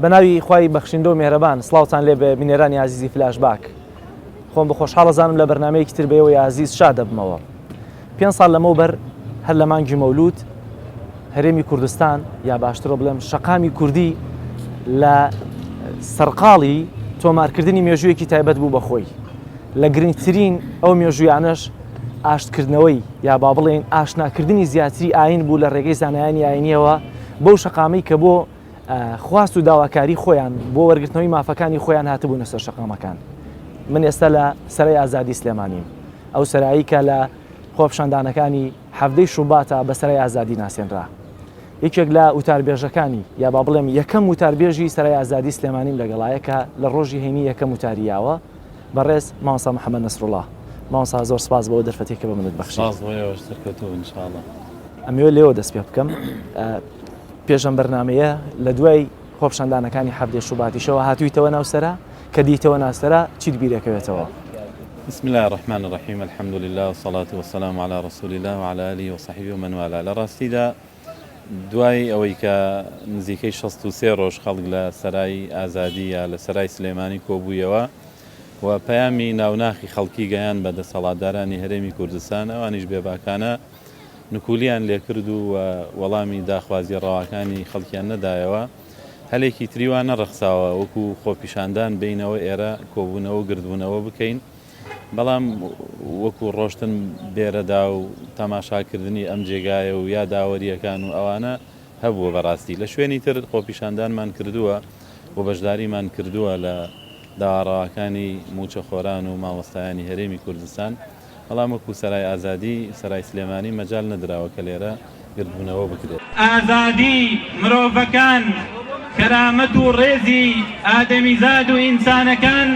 بەناوی خوای بەخشندە و مێهرەبان سڵاوتان لێ بێ بینەرانی ئازیزی فلاش باک خۆم بە خۆشحاڵ ئەزانم لە بەرنامەیەکی تر بەێوەی ئازیز شاد دەبمەوە پێ ساڵ لەمەوبەر هەر لە مانگی مەولود هەرێمی کوردستان یا باشترە بڵێم شەقامی کوردی لە سەرقاڵی تۆمارکردنی مێژوویەکی تایبەت بوو بەخۆی لە گرنگترین ئەو مێژوویانەش ئاشتکردنەوەی یا با بڵێین ئاشناکردنی زیاتری ئاین بوو لە ڕێگەی زانایانی ئاینیەوە بەو شەقامەی کە بۆ خواست و داواکاری خۆیان بۆ وەرگرتنەوەی مافەکانی خۆیان هاتبوونە سەر شەقامەکان. من ئێستا لە سەرای ئازادی سلێمانیم. ئەو سەرایی کە لە خۆپیشاندانەکانی حەڤدەی شوباتا بە سەرای ئازادی ناسێنرا. یەکێک لە وتاربێژەکانی یا با بڵێم یەکەم وتاربێژی سەرای ئازادی سلێمانیم لەگەڵایە کە لە ڕۆژی هەینی یەکەم وتاری یاوە بەڕێز مامۆستا محەمەد نەسروڵا. مامۆستا زۆر سپاس بۆ دەرفەتێک کە بە منت بەخشی. سپاس بۆ ئێوەش سەرکەوتوو بن ان شاء اللە. ئەمەوێ لێوە دەست پێ بکەم. پێش ئەم بەرنامەیە لە دوای خۆپیشاندانەکانی حەڤدەی شوباتیشەوە هاتوویتەوە ناو سەرا؟ کە دیتەوە ناو سەرا چیت بیرەکەوێتەوە؟ بسم اللە الرحمن الرحیم الحمد للە والصلاة والسلام علی رسول اللە وعلی آله وصحبه ومن والاه لە ڕاستیدا دوای ئەوەی کە نزیکەی 63 ڕۆژ خەڵک لە سەرای ئازادی یا لە سەرای سلێمانی کۆبوویەوە و پەیامی ناوناخی خەڵکی گەیان بە دەسەڵاتدارانی هەرێمی کوردستان ئەوانیش بێباکانە نکولیان لێکرد و وەڵامی داخوازیە ڕەواکانی خەڵکیان نەدایەوە، هەلێکی تری وا نەڕەخساوە وەکو خۆپیشاندان بێینەوە ئێرە کۆبوونەوە و گردبوونەوە بکەین، بەڵام وەکو ڕۆشتن بێرەدا و تەماشاکردنی ئەم جێگایە و یاداوەرییەکان و ئەوانە هەبووە بەڕاستی لە شوێنی تر خۆپیشاندانمان کردووە و بەشداریمان کردووە لە داوا ڕەواکانی مووچەخۆران و مامۆستایانی هەرێمی کوردستان. بەڵام وەکو سەرای ئازادی، سەرای سلێمانی مەجال نەدراوە کە لێرە گردبوونەوە بکرێت. ئازادی مرۆڤەکان، کەرامەت و ڕێزی ئادەمیزاد و ئینسانەکان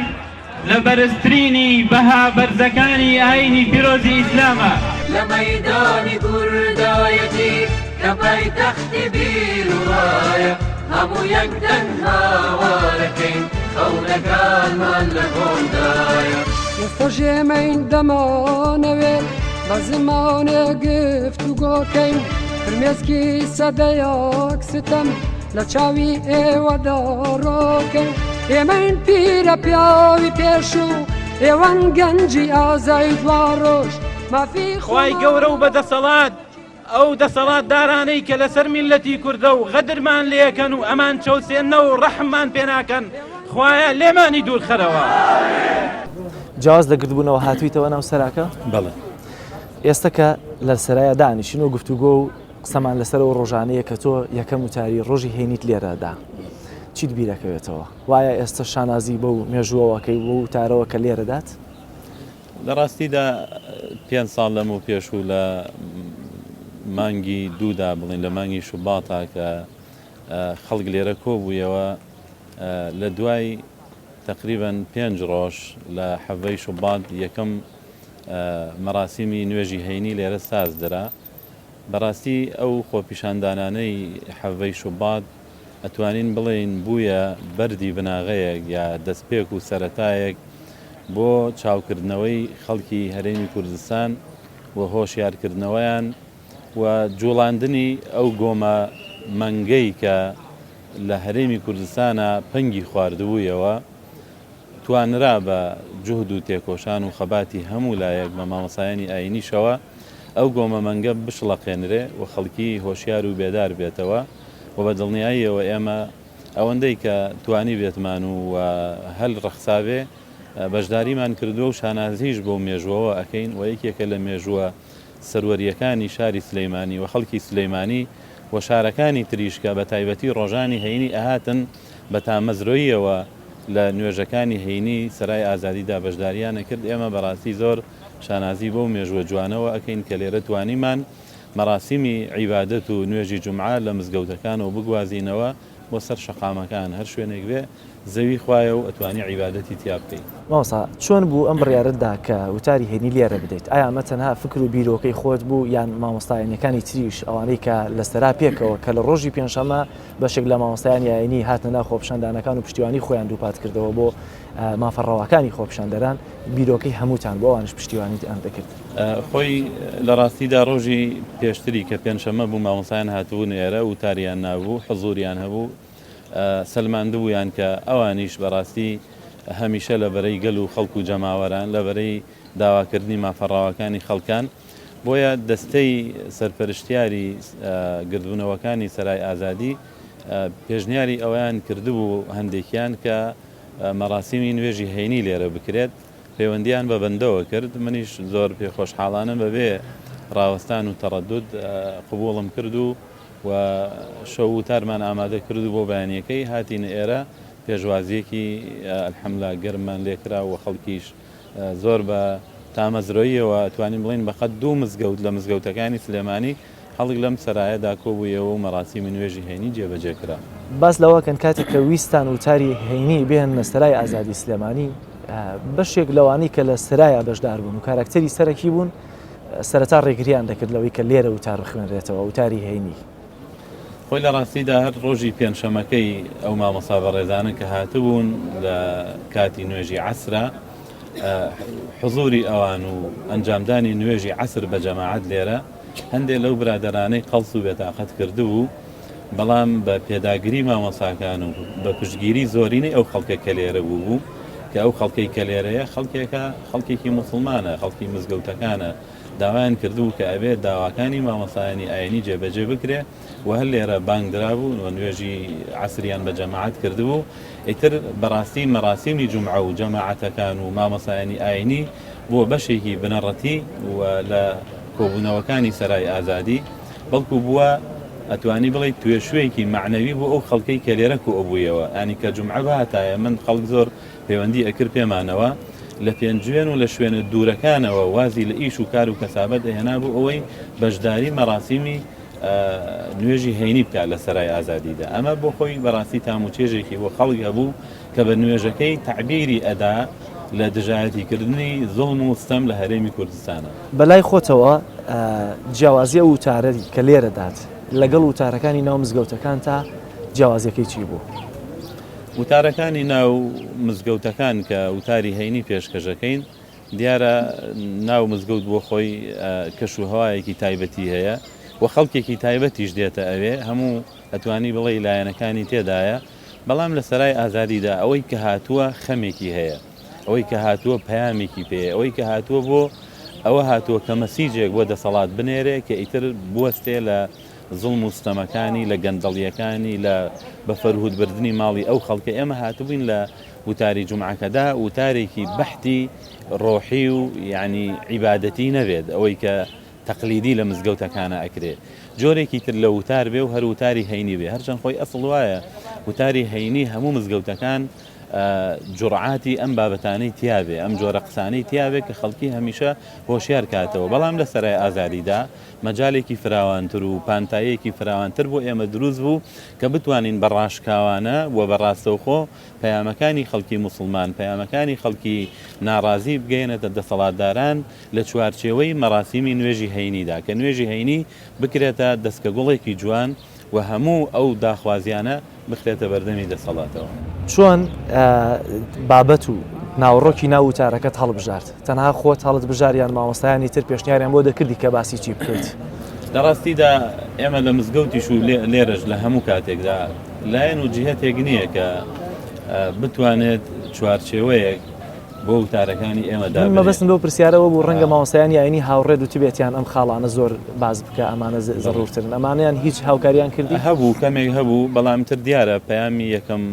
لە بەرزترینی بەها بەرزەکانی ئایینی پیرۆزی ئیسلامە. لە مەیدانی کوردایەتی کە پایتەختی بیر و ڕایە هەموو یەک دەنگ هاوارەکەین خەونەکانمان لە گۆمدایە. ئێستەش ئێمەین دەمانەوێ بە زمانێ گفتوگۆکەین فرمێسکی سەدەیەک ستەم لە چاوی ئێوەدا ڕۆکەین ئێمەین پیرە پیاوی پێشوو ئێوەن گەنجی ئازای دواڕۆژ مافی خوای گەورە و بەدەسەڵات ئەو دەسەڵاتدارانەی کە لەسەر میللەتی کوردە و غەدرمان لێکەن و ئەمان چەوسێننەوە و ڕەحممان پێناکەن خوایە لێمانی دوورخەرەوە. جیاواز لە گردبوونەوە هاتوویتەوە ناو سەراکە؟ بەڵێ. ئێستا کە لە سەرایە دانیشین و گفتوگۆ و قسەمان لەسەر ئەو ڕۆژانەیە کە تۆ یەکەم وتاری ڕۆژی هەینیت لێرە دا چیت بیرەکەوێتەوە؟ وایە ئێستا شانازی بەو مێژووەوەکەی و وتارەوە کە لێرەدات؟ لە ڕاستیدا پێنج ساڵ لەمەو پێش و لە مانگی دوودا بڵین لە مانگی شوباتا کە خەڵک لێرە کۆبوویەوە لە دوای تقریبا پێنج ڕۆژ لە حەڤەی شوبات یەکەم مەراسیمی نوێژی هەینی لێرە ساز درا بەڕاستی ئەو خۆپیشاندانانەی حەڤەی شوبات ئەتوانین بڵێین بوویە بەردی بناغەیەک یا دەستپێک و سەرەتایەک بۆ چاوکردنەوەی خەڵکی هەرێمی کوردستان و هۆشیارکردنەوەیان و جوڵاندنی ئەو گۆمە مەنگەی کە لە هەرێمی کوردستانا پەنگی خواردبوویەوە توانرا بە جوهد و تێکۆشان و خەباتی هەموو لایەک بە مامۆستایانی ئایینیشەوە ئەو گۆمە مەنگە بشڵەقێنرێ و خەڵکی هۆشیار و بێدار بێتەوە و بە دڵنیاییەوە ئێمە ئەوەندەی کە توانیبێتمان و هەل ڕەخسابێ بەشداریمان کردووە و شانازیش بەو مێژووەوە ئەکەین و یەکێکە لە مێژووە سەروەرییەکانی شاری سلیمانی و خەڵکی سلیمانی و شارەکانی تریش کە بە تایبەتی ڕۆژانی هەینی ئەهاتن بە تامەزرۆییەوە لە نوێژەکانی هەینی سەرای ئازادیدا بەشداریان ئەکرد ئێمە بەڕاستی زۆر شانازی بەو مێژووە جوانەوە ئەکەین کە لێرە توانیمان مەراسیمی عیبادەت و نوێژی جومعە لە مزگەوتەکانەوە بگوازینەوە بۆ سەر شەقامەکان، هەر شوێنێک بێ زەوی خوایە و ئەتوانی عیبادەتی تیا بکەی. مامۆستا چۆن بوو ئەم بڕیارەت دا کە وتاری هەینی لێرە بدەیت؟ ئایا ئەمە تەنها فکر و بیرۆکەی خۆت بوو یان مامۆستایانەکانی تریش ئەوانەی کە لە سەرا پێکەوە کە لە ڕۆژی پێنجشەممە بەشێک لە مامۆستایانی ئاینی هاتنە ناو خۆپیشاندانەکان و پشتیوانی خۆیان دووپات کردەوە بۆ مافە ڕەواکانی خۆپیشاندەران بیرۆکەی هەمووتان بۆ ئەوانیش پشتیوانیتان دەکرد؟ خۆی لە ڕاستیدا ڕۆژی پێشتری کە پێنجشەممە بوو مامۆستایان هاتبوون ئێرە وتاریان نابوو حزوریان هەبوو. سەلماندبوویان کە ئەوانیش بەڕاستی هەمیشە لە بەرەی گەل و خەڵک و جەماوەران، لە بەرەی داواکردنی مافە ڕەواکانی خەڵکان. بۆیە دەستەی سەرپەرشتیاری گردبوونەوەکانی سەرای ئازادی پێشنیاری ئەوەیان کردبوو هەندێکیان کە مەراسیمی نوێژی هەینی لێرە بکرێت، پەیوەندییان بە بەندەوە کرد، منیش زۆر پێخۆشحاڵانە بەبێ ڕاوەستان و تەڕەدود قبوڵم کرد و و شەو وتارمان ئامادە کرد و بۆ بەیانییەکەی هاتینە ئێرە، پێشوازییەکی الحمللە گەرممان لێکرا و خەڵکیش زۆر بە تامەزرۆییەوە ئەتوانین بڵێین بەقەد دوو مزگەوت لە مزگەوتەکانی سلێمانی خەڵک لەم سەرایەدا کۆبوویەوە و مەراسیمی نوێژی هەینی جێبەجێ کرا. باس لەوە کەن کاتێک کە ویستتان وتاری هەینی بهێننە سەرای ئازادی سلێمانی، بەشێک لەوانەی کە لە سەرایا بەشدار بوون و کاراکتەری سەرەکی بوون، سەرەتا ڕێگریان دەکرد لەوەی کە لێرە وتار بخوێنرێتەوە، وتاری هەینی. خۆی لە ڕاستیدا هەر ڕۆژی پێنجشەمەکەی ئەو مامۆستا بەڕێزانە کە هاتبوون لە کاتی نوێژی عەسرا، حزوری ئەوان و ئەنجامدانی نوێژی عەسر بە جەماعەت لێرە هەندێ لەو برادەرانەی قەڵس و بێتاقەت کردبوو، بەڵام بە پێداگری مامۆساکان و بە پشتگیری زۆرینەی ئەو خەڵکە کە لێرە بووبوو، کە ئەو خەڵکەی کە لێرەیە خەڵکێکە خەڵکێکی موسڵمانە، خەڵکی مزگەوتەکانە، داوایان کردبوو کە ئەبێ داواکانی مامۆستایانی ئاینی جێبەجێ بکرێ و هەر لێرە بانگ درابوو و نوێژی عەسریان بە جەماعەت کردبوو. ئیتر بەڕاستی مەراسیمی جومعە و جەماعەتەکان و مامۆستایانی ئاینی بووە بەشێکی بنەڕەتی و لە کۆبوونەوەکانی سەرای ئازادی، بەڵکو بووە ئەتوانی بڵێی توێشووێکی مەعنەوی بۆ ئەو خەڵکەی کە لێرە کۆئەبوویەوە. یانی کە جومعە بهاتایە من خەڵک زۆر پەیوەندی ئەکرد پێمانەوە لە پێنجوێن و لە شوێنە دوورەکانەوە وازی لە ئیش و کار و کەسابەت ئەهێنا بۆ ئەوەی بەشداری مەراسیمی نوێژی هەینی بکات لە سەرای ئازادیدا. ئەمە بۆ خۆی بەڕاستی تام و چێژێکی بۆ خەڵک هەبوو کە بە نوێژەکەی تەعبیری ئەدا لە دژایەتیکردنی زوڵم و ستەم لە هەرێمی کوردستانا. بەلای خۆتەوە جیاوازی ئەو وتارەی کە لێرە دات لەگەڵ وتارەکانی ناو مزگەوتەکانتا جیاوازیەکەی چی بوو؟ وتارەکانی ناو مزگەوتەکان کە وتاری هەینی پێشکەشەکەین، دیارە ناو مزگەوت بۆ خۆی کەش و هەوایەکی تایبەتی هەیە و خەڵکێکی تایبەتیش دێتە ئەوێ، هەموو ئەتوانی بڵێی لایەنەکانی تێدایە، بەڵام لە سەرای ئازادیدا ئەوەی کە هاتووە خەمێکی هەیە، ئەوەی کە هاتووە پەیامێکی پێیە، ئەوەی کە هاتووە بۆ ئەوە هاتووە کە مەسیجێک بۆ دەسەڵات بنێرێ کە ئیتر بوەستێ لە زوڵم و ستەمەکانی، لە گەندەڵییەکانی، لە بە فەرهود بردنی ماڵی ئەو خەڵکە، ئێمە هاتبووین لە وتاری جومعەکەدا وتارێکی بەحتی ڕۆحی و یانی عیبادەتی نەبێت، ئەوەی کە تەقلیدی لە مزگەوتەکانا ئەکرێ جۆرێکی تر لە وتار بێ و هەر وتاری هەینی بێ، هەرچەند خۆی ئەسڵ وایە وتاری هەینی هەموو مزگەوتەکان جوڕعاتی ئەم بابەتانەی تیابێ، ئەم جۆرە قسانەی تیابێ کە خەڵکی هەمیشە هۆشیار کاتەوە، بەڵام لە سەرای ئازادیدا مەجالێکی فراوانتر و پانتاییەکی فراوانتر بۆ ئێمە دروست بوو کە بتوانین بە ڕاشکاوانە و بە ڕاستەوخۆ پەیامەکانی خەڵکی موسڵمان، پەیامەکانی خەڵکی ناڕازی بگەیەنێتە دەسەڵاتداران لە چوارچێوەی مەراسیمی نوێژی هەینیدا کە نوێژی هەینی بکرێتە دەسکەگوڵێکی جوان و هەموو ئەو داخوازیانە بخرێتە بەردەمی دەسەڵاتەوە. چۆن بابەت و ناوەڕۆکی ناو وتارەکەت هەڵبژارد؟ تەنها خۆت هەڵتبژارد یان مامۆستایانی تر پێشنیاریان بۆ دەکردی کە باسی چی بکەیت؟ لە ڕاستیدا ئێمە لە مزگەوتیش و لێرەش لە هەموو کاتێکدا لایەن و جیهەتێک نییە کە بتوانێت چوارچێوەیەک بۆ وتارەکانی ئێمە دابنێ. من مەبەستم لەو پرسیارەوە بوو ڕەنگە مامۆستایانی ئاینی هاوڕێت وتبێتیان ئەم خاڵانە زۆر باس بکە ئەمانە زەڕوورترن ئەمانەیان هیچ هاوکاریان کردی؟ هەبوو کەمێک هەبوو بەڵام تر دیارە پەیامی یەکەم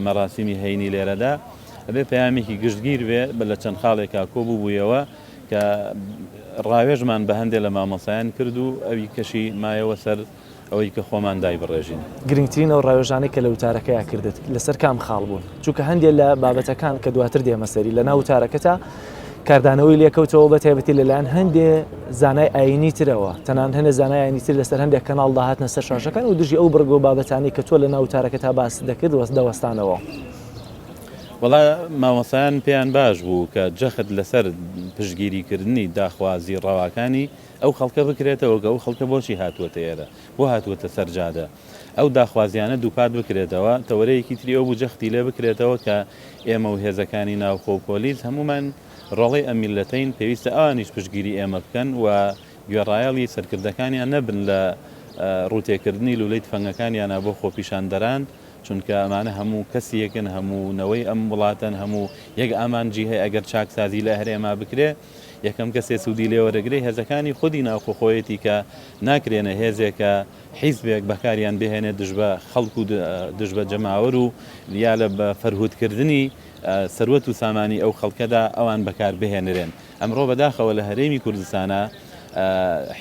مەراسیمی هەینی لێرەدا ئەبێ پەیامێکی گشتگیر بێ بە لە چەند خاڵێکا کۆ بووبوویەوە کە ڕاوێژمان بە هەندێ لە مامۆستایان کرد و ئەوی کەشی مایەوە سەر ئەوەی کە خۆمان دایبڕێژین. گرنگترین ئەو ڕاوێژانەی کە لە وتارەکەیا کردت لەسەر کام خاڵ بوون؟ چونکە هەندێ لە بابەتەکان کە دواتر دێمە سەری لەناو وتارەکەتا کاردانەوەی لێکەوتەوە بە تایبەتی لەلایەن هەندێ زانای ئایینی ترەوە، تەنانەت هەندێ زانای ئایینی تر لەسەر هەندێک کەناڵدا هاتنە سەر شاشەکان و دژی ئەو بڕگە و بابەتانەی کە تۆ لەناو وتارەکەتا باست دەکرد دەوەستانەوە. وەڵا مامۆستایان پێیان باش بوو کە جەخت لەسەر پشتگیریکردنی داخوازی ڕەواکانی ئەو خەڵکە بکرێتەوە کە ئەو خەڵکە بۆچی هاتووەتە ئێرە، بۆ هاتووەتە سەر جادە، ئەو داخوازیانە دووپات بکرێتەوە، تەوەرەیەکی تری ئەو بوو جەختی لێ بکرێتەوە کە ئێمە و هێزەکانی ناوخۆ و پۆلیس هەموومان ڕۆڵەی ئەم میللەتەین، پێویستە ئەوانیش پشتگیری ئێمە بکەن و گوێڕایەڵی سەرکردەکانیان نەبن لە ڕووتێکردنی لوولەی تفەنگەکانیانا بۆ خۆپیشاندەران. چونکە ئەمانە هەموو کەسیەکن، هەموو نەوەی ئەم وڵاتەن، هەموو یەک ئامانجی هەیە، ئەگەر چاکسازی لە هەرێما بکرێ یەکەم کەسێ سوودی لێ وەرەگرێ هێزەکانی خودی ناوخۆ خۆیەتی کە ناکرێنە هێزێکە حیزبێک بەکاریان بهێنێت دژ بە خەڵک و دژ بە جەماوەر و یا لە بە فەرهودکردنی سەروەت و سامانی ئەو خەڵکەدا ئەوان بەکار بهێنرێن. ئەمڕۆ بەداخەوە لە هەرێمی کوردستانا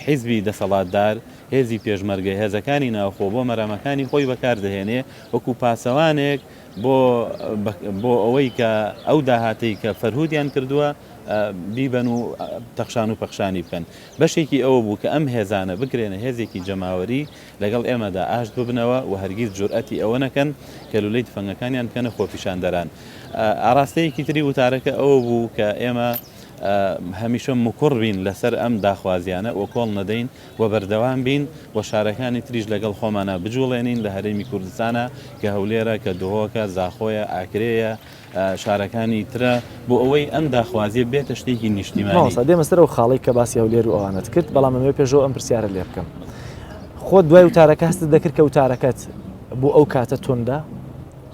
حیزبی دەسەڵاتدار هێزی پێشمەرگە هێزەکانی ناوخۆ بۆ مەرامەکانی خۆی بەکار دەهێنێ وەکو پاسەوانێک بۆ بۆ ئەوەی کە ئەو داهاتەی کە فەرهودیان کردووە بیبەن و تەخشان و پەخشانی بکەن. بەشێکی ئەوە بوو کە ئەم هێزانە بکرێنە هێزێکی جەماوەری لەگەڵ ئێمەدا ئاشت ببنەوە و هەرگیز جورئەتی ئەوە نەکەن کە لولەی تفەنگەکانیان بکەنە خۆپیشاندەران. ئاراستەیەکی تری وتارەکە ئەوە بوو کە ئێمە هەمیشە مکوڕ بین لەسەر ئەم داخوازیانە و کۆڵ نەدەین و بەردەوام بین و شارەکانی تریش لەگەڵ خۆمانا بجوڵێنین لە هەرێمی کوردستانا کە هەولێرە، کە دهۆکە، زاخۆیە، ئاکرێیە، شارەکانی ترە بۆ ئەوەی ئەم داخوازیە بێتە شتێکی نیشتیمانی. مامۆستا دێمە سەر ئەو خاڵەی کە باسی هەولێر و ئەوانەت کرد، بەڵام ئەمەوێ پێشەوە ئەم پرسیارە لێ بکەم. خۆت دوای وتارەکە هەستت دەکرد کە وتارەکەت بۆ ئەو کاتە توندە؟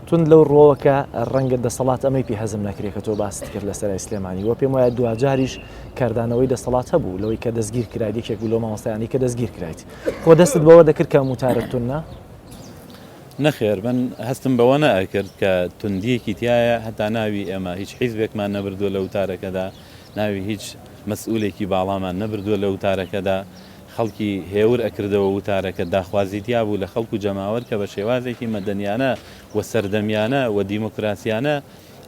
توند لەو ڕووەوە کە ڕەنگە دەسەڵات ئەمەی پێ هەزم نەکرێت کە تۆ باست کرد لە سەرای سلێمانی و پێم وایە دواجاریش کاردانەوەی دەسەڵات هەبوو لەوەی کە دەستگیر کرایت یەکێک بوو لەو مامۆستایانەی کە دەستگیر کرایت. خۆ دەستت بەوە دەکرد کە ئەم وتارەت توندە؟ نەخێر من هەستم بەوە نەئەکرد کە توندیەکی تیایە، هەتا ناوی ئێمە هیچ حیزبێکمان نەبردووە لە وتارەکەدا، ناوی هیچ مەسئولێکی باڵامان نەبردووە لە وتارەکەدا، خەڵکی هێور ئەکردەوە وتارەکە، داخوازی تیابوو لە خەڵک و جەماوەر کە بە شێوازێکی مەدەنیانە و سەردەمیانە و دیموکراسیانە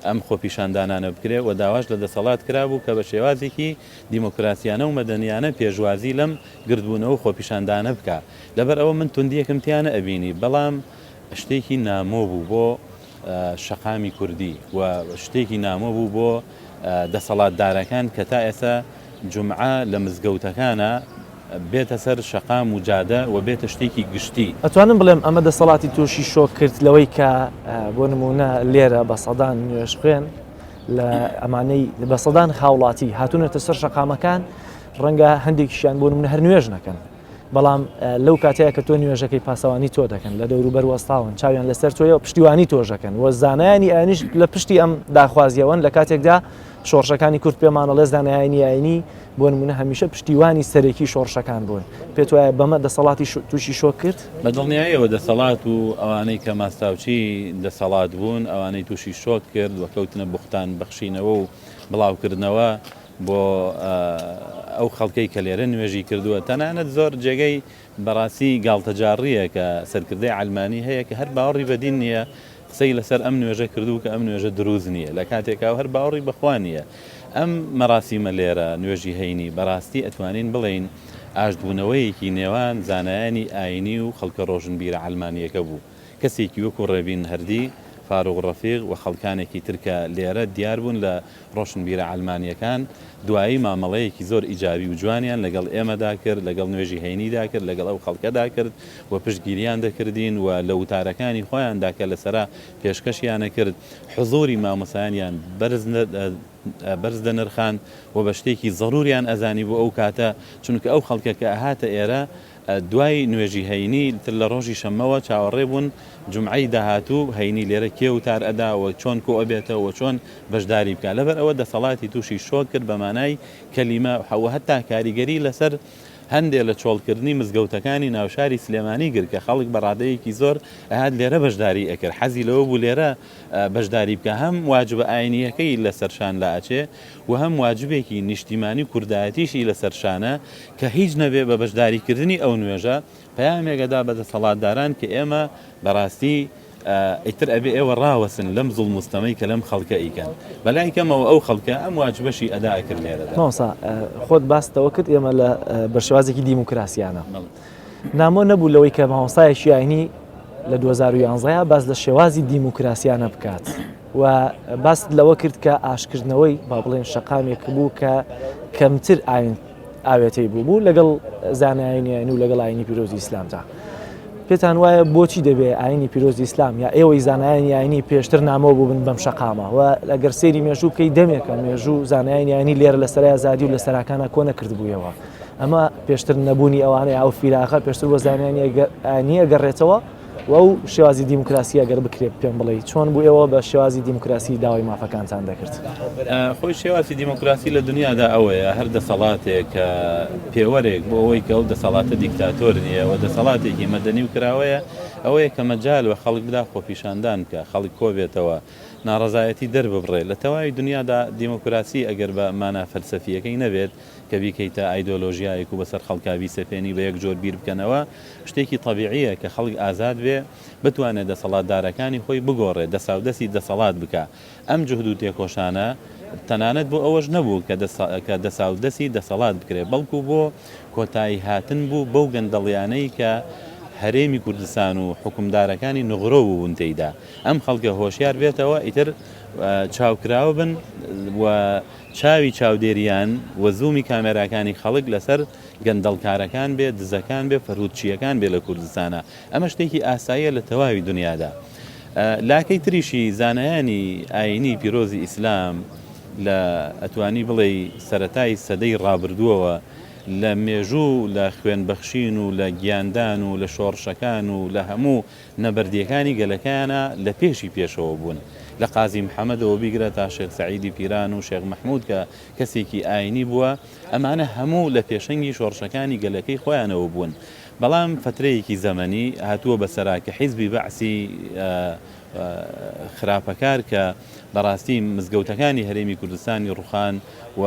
ئەم خۆپیشاندانانە بکرێ و داواش لە دەسەڵات کرابوو کە بە شێوازێکی دیموکراسیانە و مەدەنیانە پێشوازی لەم گردبوونەوە و خۆپیشاندانە بکا. لەبەر ئەوە من توندییەکم تیا نەئەبینی، بەڵام شتێکی نامۆ بوو بۆ شەقامی کوردی و شتێکی نامۆ بوو بۆ دەسەڵاتدارەکان کە تا ئێستا جومعە لە مزگەوتەکانا بێتە سەر شەقام و جادە و بێتە شتێکی گشتی. ئەتوانم بڵێم ئەمە دەسەڵاتی تووشی شۆک کرد لەوەی کە بۆ نموونە لێرە بە سەدان نوێژخوێن لە ئەمانەی بە سەدان هاوڵاتی هاتوونەتە سەر شەقامەکان ڕەنگە هەندێکیشیان بۆ نمونە هەر نوێژ نەکەن بەڵام لەو کاتەیە کە تۆ نوێژەکەی پاسەوانی تۆ دەکەن لە دەوروبەر وەستاون چاویان لەسەر تۆیە و پشتیوانی تۆژەکەن و زانایانی ئاینیش لە پشتی ئەم داخوازیەوەن لە کاتێکدا شۆڕشەکانی کورد پێمانەڵێ زانایانی ئاینی بۆ نمونە هەمیشە پشتیوانی سەرەکی شۆڕشەکان بوون پێت وایە بەمە دەسەڵاتی تووشی شۆک کرد؟ بە دڵنیاییەوە دەسەڵات و ئەوانەی کە ماستاوچی دەسەڵات بوون ئەوانەی تووشی شۆک کرد و کەوتنە بوختان بەخشینەوە و بڵاوکردنەوە بۆ ئەو خەڵکەی کە لێرە نوێژی کردووە تەنانەت زۆر جێگەی بەڕاستی گاڵتەجاڕییە کە سەرکردەی عەلمانی هەیە کە هەر باوەڕی بە دین نییە قسەی لەسەر ئەم نوێژە کردوو کە ئەم نوێژە دروست نییە لە کاتێکا هەر باوەڕی بە خوا نییە ئەم مەراسیمە لێرە نوێژی هەینی بەڕاستی ئەتوانین بڵێین ئاشتبوونەوەیەکی نێوان زانایانی ئاینی و خەڵکە ڕۆشنبیرە عەلمانییەکە بوو کەسێکی وەکو ڕێبین هەردی، فاروق ڕەفیق و خەڵکانێکی تر کە لێرە دیار بوون لە ڕۆشنبیرە عەلمانییەکان دوایی مامەڵەیەکی زۆر ئیجابی و جوانیان لەگەڵ ئێمەدا کرد، لەگەڵ نوێژی هەینیدا کرد، لەگەڵ ئەو خەڵکەدا کرد و پشتگیریان دەکردین و لە وتارەکانی خۆیاندا کە لە سەرا پێشکەشیان ئەکرد حزوری مامۆستایانیان بەرز بەرز دەنرخاند و بە شتێکی زەروریان ئەزانی بۆ ئەو کاتە، چونکە ئەو خەڵکە کە ئەهاتە ئێرە دوای نوێژی هەینی تر لە ڕۆژی شەممەوە چاوەڕێ بوون جومعەی داهاتوو هەینی لێرە کێ وتار ئەدا و چۆن کۆ ئەبێتەوە و چۆن بەشداری بکا لەبەر ئەوە دەسەڵاتی تووشی شۆک کرد بە مانای کەلیمە و هەتا کاریگەری لەسەر هەندێ لە چۆڵکردنی مزگەوتەکانی ناوشاری سلێمانی کرد کە خەڵک بە ڕادەیەکی زۆر ئەهات لێرە بەشداری ئەکرد حەزی لەوە بوو لێرە بەشداری بکا هەم واجبە ئاینییەکەی لەسەر شان لائەچێ و هەم واجبێکی نیشتیمانی و کوردایەتیشی لەسەر شانە کە هیچ نەبێ بە بەشداری کردنی ئەو نوێژە پەیامێک ئەدا بە دەسەڵاتداران کە ئێمە بەڕاستی ئیتر ئەبێ ئێوە ڕاوەسن لەم زوڵم و ستەمەی کە لەم خەڵکە ئەیکەن بەلای کەمەوە ئەو خەڵکە ئەم واجبەشی ئەدا ئەکرد لێرەدا. مامۆستا خۆت باست لەوە کرد ئێمە لە بە شێوازێکی دیموکراسیانە نامۆ نەبوو لەوەی کە مامۆستایەکی ئاینی لە 2011 باس لە شێوازی دیموکراسیانە بکات و باست لەوە کرد کە ئاشکردنەوەی با بڵێن شەقامێک بوو کە کەمتر ئاین ئاوێتەی بوو بوو لەگەڵ زانایانی ئاین و لەگەڵ ئاینی پیرۆزی ئیسلامدا. پێتان وایە بۆچی دەبێ ئاینی پیرۆزی ئیسلام یا ئێوەی زانایانی ئاینی پێشتر نامۆ بووبن بەم شەقامە و ئەگەر سەیری مێژوو بکەی دەمێکە مێژوو زانایانی ئاینی لێرە لە سەرای ئازادی و لە سەراکانە کۆ نەکردبوویەوە ئەمە پێشتر نەبوونی ئەوانەیە ئەو فیراغە پێشتر بۆ زانایانی ئاینی ئەگەڕێتەوە. و ئەو شێوازی دیموکراسی ئەگەر بکرێت پێم بڵێی چۆن بوو ئێوە بە شێوازی دیموکراسی داوای مافەکانتان دەکرد؟ خۆی شێوازی دیموکراسی لە دنیادا ئەوەیە هەر دەسەڵاتێک کە پێوەرێک بۆ ئەوەی کە ئەو دەسەڵاتە دیکتاتۆر نییە و دەسەڵاتێکی مەدەنی و کراوەیە ئەوەیە کە مەجال بە خەڵک بدا خۆپیشاندان بکا خەڵک کۆبێتەوە ناڕەزایەتی دەرببڕێ لە تەواوی دنیادا دیموکراسی ئەگەر بە مانا فەلسەفییەکەی نەبێت کە بیکەیتە ئایدۆلۆژیایەک و بەسەر خەڵکا بیسەپێنی بە یەک جۆر بیر بکەنەوە، شتێکی تەبیعییە کە خەڵک ئازاد بێ بتوانێ دەسەڵاتدارەکانی خۆی بگۆڕێ، دەساودەسی دەسەڵات بکا. ئەم جوهد و تێکۆشانە تەنانەت بۆ ئەوەش نەبوو کە کە دەساودەسی دەسەڵات بکرێ، بەڵکوو بۆ کۆتایی هاتن بوو بەو گەندەڵیانەی کە هەرێمی کوردستان و حوکمدارەکانی نغرۆ بووبوون تێیدا. ئەم خەڵکە هۆشیار بێتەوە ئیتر چاوکراوە بن و چاوی چاودێریان و زوومی کامێراکانی خەڵک لەسەر گەندەڵکارەکان بێ، دزەکان بێ، فەرهودچییەکان بێ لە کوردستانا. ئەمە شتێکی ئاساییە لە تەواوی دنیادا. لاکەی تریشی زانایانی ئایینی پیرۆزی ئیسلام لە ئەتوانی بڵێی سەرەتای سەدەی ڕابردووەوە لە مێژوو لە خوێنبەخشین و لە گیاندان و لە شۆڕشەکان و لە هەموو نەبەردییەکانی گەلەکەیانا لە پێشی پێشەوە بوون، لە قازی محەمەدەوە بیگرە تا شێخ سەعیدی پیران و شێخ مەحمود کە کەسێکی ئاینی بووە، ئەمانە هەموو لە پێشەنگی شۆڕشەکانی گەلەکەی خۆیانەوە بوون، بەڵام فەترەیەکی زەمەنی هاتووە بەسەرا کە حیزبی بەعسی خراپەکار کە بەڕاستی مزگەوتەکانی هەرێمی کوردستانی ڕوخان و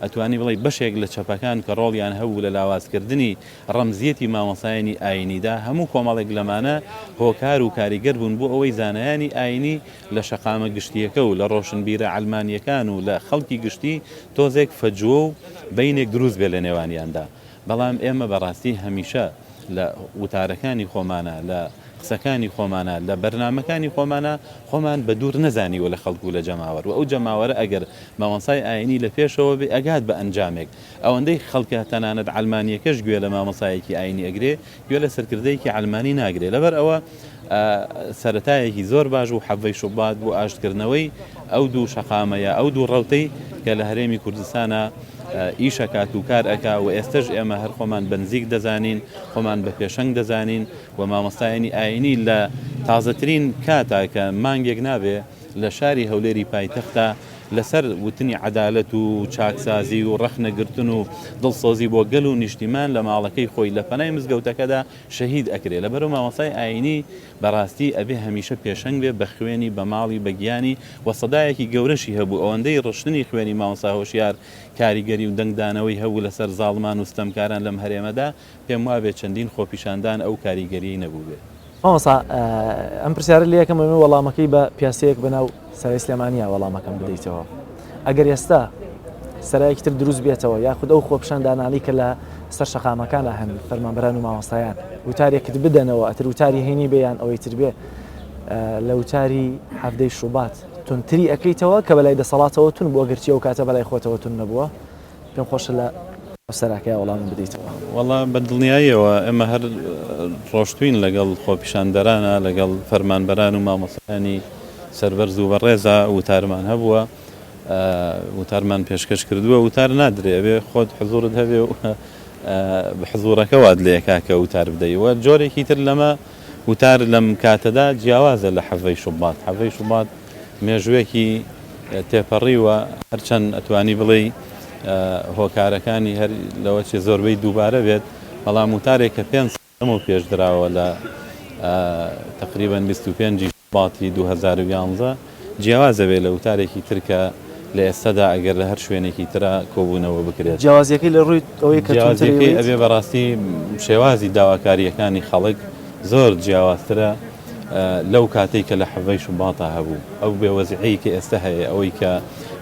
ئەتوانی بڵێی بەشێک لە چەپەکان کە ڕۆڵیان هەبوو لە لاوازکردنی ڕەمزیەتی مامۆستایانی ئایینیدا، هەموو کۆمەڵێک لەمانە هۆکار و کاریگەر بوون بۆ ئەوەی زانایانی ئایینی لە شەقامە گشتییەکە و لە ڕۆشنبیرە عەلمانییەکان و لە خەڵکی گشتی تۆزێک فەجوە و بەینێک دروست بێت لە نێوانیاندا. بەڵام ئێمە بەڕاستی هەمیشە لە وتارەکانی خۆمانا، لە قسەکانی خۆمانا، لە بەرنامەکانی خۆمانا خۆمان بە دوور نەزانیوە لە خەڵک و لە جەماوەر و ئەو جەماوەرە ئەگەر مامۆستای ئایینی لە پێشەوە بێ ئەگات بە ئەنجامێک. ئەوەندەی خەڵکە تەنانەت عەلمانیەکەش گوێ لە مامۆستایەکی ئاینی ئەگرێ گوێ لە سەرکردەیەکی عەلمانی ناگرێ لەبەر ئەوە سەرەتایەکی زۆر باش بوو حەڤەی شوبات بۆ ئاشتکردنەوەی ئەو دوو شەقامە یا ئەو دوو ڕەوتەی کە لە هەرێمی کوردستانا ئیش ئەکات و کار ئەکا و ئێستەش ئێمە هەر خۆمان بە نزیک دەزانین خۆمان بە پێشەنگ دەزانین و مامۆستایانی ئاینی لە تازەترین کاتا کە مانگێک نابێ لە شاری هەولێری پایتەختا لەسەر وتنی عەدالەت و چاکسازی و ڕەخنەگرتن و دڵسۆزی بۆ گەل و نیشتیمان لە ماڵەکەی خۆی لە پەنای مزگەوتەکەدا شەهید ئەکرێ لەبەرئەو مامۆستای ئاینی بەڕاستی ئەبێ هەمیشە پێشەنگ بێ بە خوێنی بە ماڵی بە گیانی وە سەدایەکی گەورەشی هەبوو ئەوەندەی ڕشتنی خوێنی مامۆستا هۆشیار کاریگەری و دەنگدانەوەی هەبوو لەسەر زاڵمان و ستەمکاران لەم هەرێمەدا پێم وابێ چەندین خۆپیشاندان ئەو کاریگەریەی نەبووبێ. مامۆستا ئەم پرسیارە لێ ئەکەم ئەمەوێ وەڵامەکەی بە پیاسەیەک بەناو سەرای سلێمانیا وەڵامەکەم بدەیتەوە ئەگەر ئێستا سەرایەکی تر دروست بێتەوە یاخود ئەو خۆپیشاندانانەی کە لە سەر شەقامەکانە هەن فەرمانبەران و مامۆستایان وتارێکت بدەنەوە ئەتر وتاری هەینی بێ یان ئەوەی تر بێ لە وتاری حەفتەی شوبات تونتری ئەەکەیتەوە کە بەلای دەسەڵاتەوە تون بووە گەرچی ئەو کاتە بەلای خۆتەوە تون نەبووە پێم خۆشە لە سەراکەیا وەڵامم بدەیتەوە. وەڵا بە دڵنیاییەوە ئێمە هەر ڕۆشتوین لەگەڵ خۆپیشاندەرانە لەگەڵ فەرمانبەران و مامۆستایانی سەربەرز و بەڕێزا وتارمان هەبووە وتارمان پێشکەش کردووە وتار نادرێ ئەبێ خۆت حزوڕت هەبێ و حزوڕەکە وات لێ ئەکا کە وتار بدەی و جۆرێکی تر لەمە وتار لەم کاتەدا جیاوازە لە حەڤەی شوبات حەڤەی شوبات مێژووێکی تێپەڕیوە، هەرچەند ئەتوانی بڵێی هۆکارەکانی هەر لەوەچێ زۆربەی دووبارە بێت، بەڵام وتارێک کە پێنج ساڵ لەمەو پێش دراوە لە تەقریبەن 25 ی شوباتی 2011 جیاواز ئەبێ لە وتارێکی تر کە لە ئێستەدا ئەگەر لە هەر شوێنێکی ترا کۆبوونەوە بکرێت. جیاوازیەکەی لە ڕووی ئەوەی کە توندتر جیاوازیەکەی ئەبێ بەڕاستی شێوازی داواکارییەکانی خەڵک زۆر جیاوازترە. لەو کاتەی کە لە حەڤەی شوباتا هەبوو، ئەو بێ وەزعیەی کە ئێستە هەیە، ئەوەی کە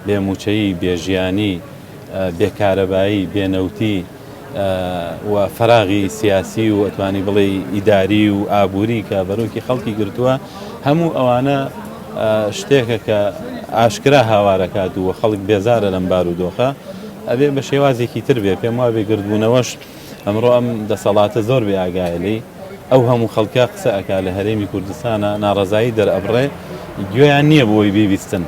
بێ مووچەیی، بێ ژیانی، بێ کارەبایی، بێ نەوتی و فەراغی سیاسی و ئەتوانی بڵێی ئیداری و ئابووری کە بەرۆکی خەڵکی گرتووە، هەموو ئەوانە شتێکە کە ئاشکرا هاوارەکات و خەڵک بێزارە لەم بارودۆخە، ئەبێ بە شێوازێکی تر بێ، پێم وابێ گردبوونەوەش ئەمڕۆ ئەم دەسەڵاتە زۆر بێ ئاگایە لێی، ئەو هەموو خەڵکە قسە ئەکا لە هەرێمی کوردستانا ناڕەزایی دەرئەبڕێ گوێیان نییە بۆی بیبیستن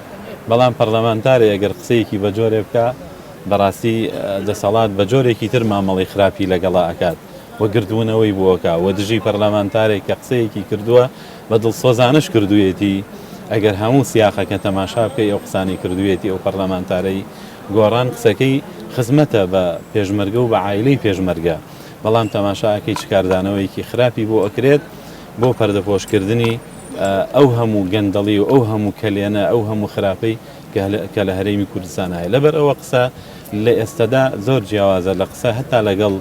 بەڵام پەرلەمانتارێ ئەگەر قسەیەکی بە جۆرێ بکا بەڕاستی دەسەڵات بە جۆرێکی تر مامەڵەی خراپی لەگەڵا ئەکات. و گردبوونەوەی بۆ ئەکا و دژی پەرلەمانتارێک کە قسەیەکی کردووە بە دڵسۆزانەش کردوویەتی ئەگەر هەموو سیاقەکە تەماشا بکەی ئەو قسانەی کردوویەتی ئەو پەرلەمانتارەی گۆڕان قسەکەی خزمەتە بە پێشمەرگە و بە عایلەی پێشمەرگە بەڵام تەماشا ئەکەی چ کاردانەوەیەکی خراپی بۆ ئەکرێت بۆ پەردەپۆشکردنی ئەو هەموو گەندەڵی و ئەو هەموو کەلێنە ئەو هەموو خراپەی کە لە هەرێمی کوردستان هەیە لەبەر ئەوە قسە لە ئێستەدا زۆر جیاوازە لە قسە هەتا لەگەڵ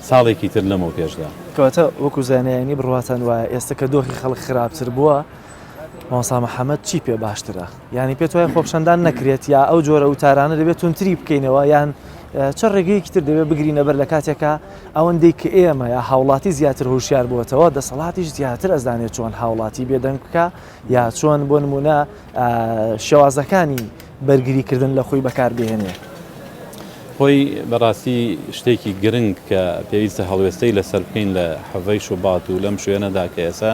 ساڵێکی تر لەمەو پێشدا. کەواتە وەکو زانایانی بڕواتان وایە ئێستە کە دۆخی خەڵک خراپتر بووە مامۆستا محەمەد چی پێ باشترە؟ یانی پێت وایە خۆپیشاندان نەکرێت یا ئەو جۆرە وتارانە دەبێت توندتری بکەینەوە یان چ ڕێگەیەکی تر دەبێت بگرینە بەر لە کاتێکا ئەوەندەی کە ئێمە یا هاوڵاتی زیاتر هۆشیار بووەتەوە دەسەڵاتیش زیاتر ئەزانێت چۆن هاوڵاتی بێدەنگ بکە یا چۆن بۆ نمونە شێوازەکانی بەرگریکردن لە خۆی بەکاربهێنێ. خۆی بەڕاستی شتێکی گرنگ کە پێویستە هەڵوێستەی لەسەر بکەین لە حەڤەی شوبات و لەم شوێنەدا کە ئێستا